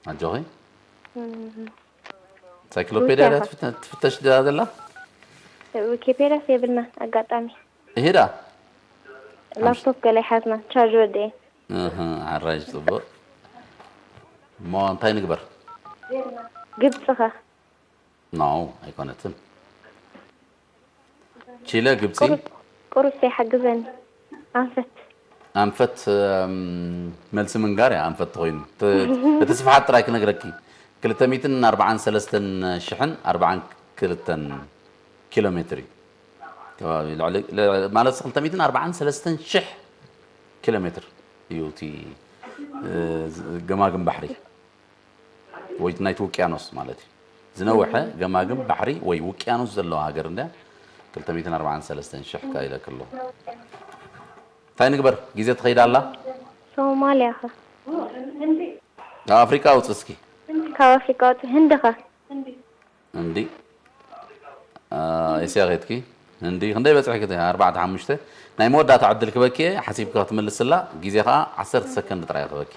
ኣጆኺ እም፣ ሳይክሎፔድያ ሩስያ ድያ ትፍተ- ትፍተሽ ድያ ዘላ? ዊኪፔድያስ የብልና ኣጋጣሚ። ይሄዳ ላፕቶፕ ገለ ሓዝና ቻርጅ ወደየ። እህ፣ ሓራይ ጽቡቕ። እሞ እንታይ ንግበር? ግብጽ ኸ? ኖ ኣይኮነትን። ቺለ፣ ግብጺ። ቁሩስ ቁሩስ ይሓግዘኒ። ኣንፈት። ኣንፈት እም፣ መልሲ ምንጋር እያ ኣንፈት ተኾይኑ። እቲ እቲ ስፍሓት ጥራይ ክነግረኪ። ክልተ ሚእትን ኣርባዓን ሰለስተን ሽሕን ኣርባዓን ክልተን ኪሎ ሜትር እዩ። ከባቢ ልዕሊ ለ- ማለት ክልተ ሚእትን ኣርባዓን ሰለስተን ሽሕ ኪሎ ሜትር እዩ እቲ እ፣ ዝ- ገማግም ባሕሪ ወይ ናይቲ ውቅያኖስ ማለት እዩ። ዝነውሐ ገማግም ባሕሪ ወይ ውቅያኖስ ዘለዋ ሃገር እንድያ። ክልተ ሚእትን ኣርባዓን ሰለስተን ሽሕ ካይለክ ኣለኹ። እንታይ ንግበር? ግዜ ትኸይድ ኣላ። ሶማልያ ኸ? ካብ ኣፍሪቃ ውፅ እስኪ። ካብ ኣፍሪቃ ወፂ ህንዲ ኸ? እንዲ እስያ ኸድኪ። እንዲ ክንደይ በፅሕኪ? ኣርባዕተ ሓሙሽተ። ናይ መወዳእታ ዕድል ክበኪ እየ፣ ሓሲብኪ ክትምልስላ። ግዜ ከዓ ዓሰርተ ሰከንድ ጥራይ ክበኪ።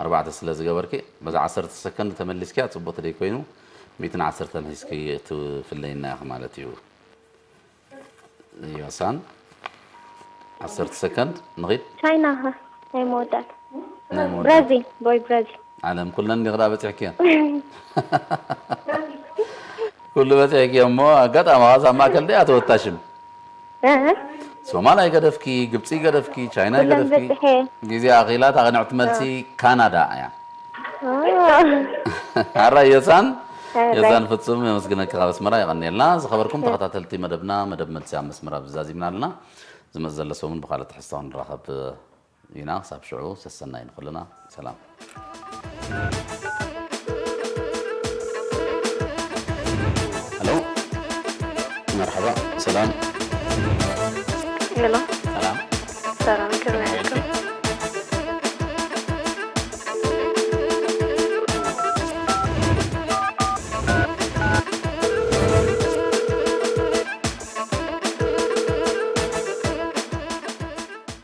ኣርባዕተ ስለ ዝገበርኪ በዛ ዓሰርተ ሰከንድ ተመሊስኪያ። ፅቡቅ ተደይ ኮይኑ ሚእትን ዓሰርተን ሒዝኪ ትፍለይና ኢኺ ማለት እዩ። ዮሳን ዓሰርተ ሰከንድ ንኺድ። ቻይና ኸ? ናይ መወዳእታ ናይ መወዳእታ። ብራዚል ቦይ ብራዚል ዓለም ኩለን እንዲኽዳ በፂሕክዮ። ኩሉ በፂሕክዮ እሞ ኣጋጣሚ ኸዓ ማእከል ደይ ኣተወታሽም። እ? ሶማል ኣይገደፍኪ፣ ግብፂ ገደፍኪ፣ ቻይና ኩለን ገደፍኪ። በፂሐ ግዜ ኣኺላ እታ ቅንዕቲ መልሲ ካናዳ እያ። ኦ። ሓራይ ዮሳን ሓራይ። ዮሳን ፍጹም የመስግነኪ ካብ ኣስመራ። የቐንየልና። ዝኸበርኩም ተኸታተልቲ መደብና፣ መደብ መልሲ ኣብ መስመር ኣብዚ ዛዚምና ኣለና። ዝመጽእ ዘሎ ሰሙን ብኻልእ ትሕዝቶ ክንራኸብ ኢና። ክሳብ ሽዑ ሰሰናይ ንኹልና። ሰላም። ሄሎ፣ መርሓባ፣ ሰላም። ሄሎ፣ ሰላም። ሰላም፣ ከመይ?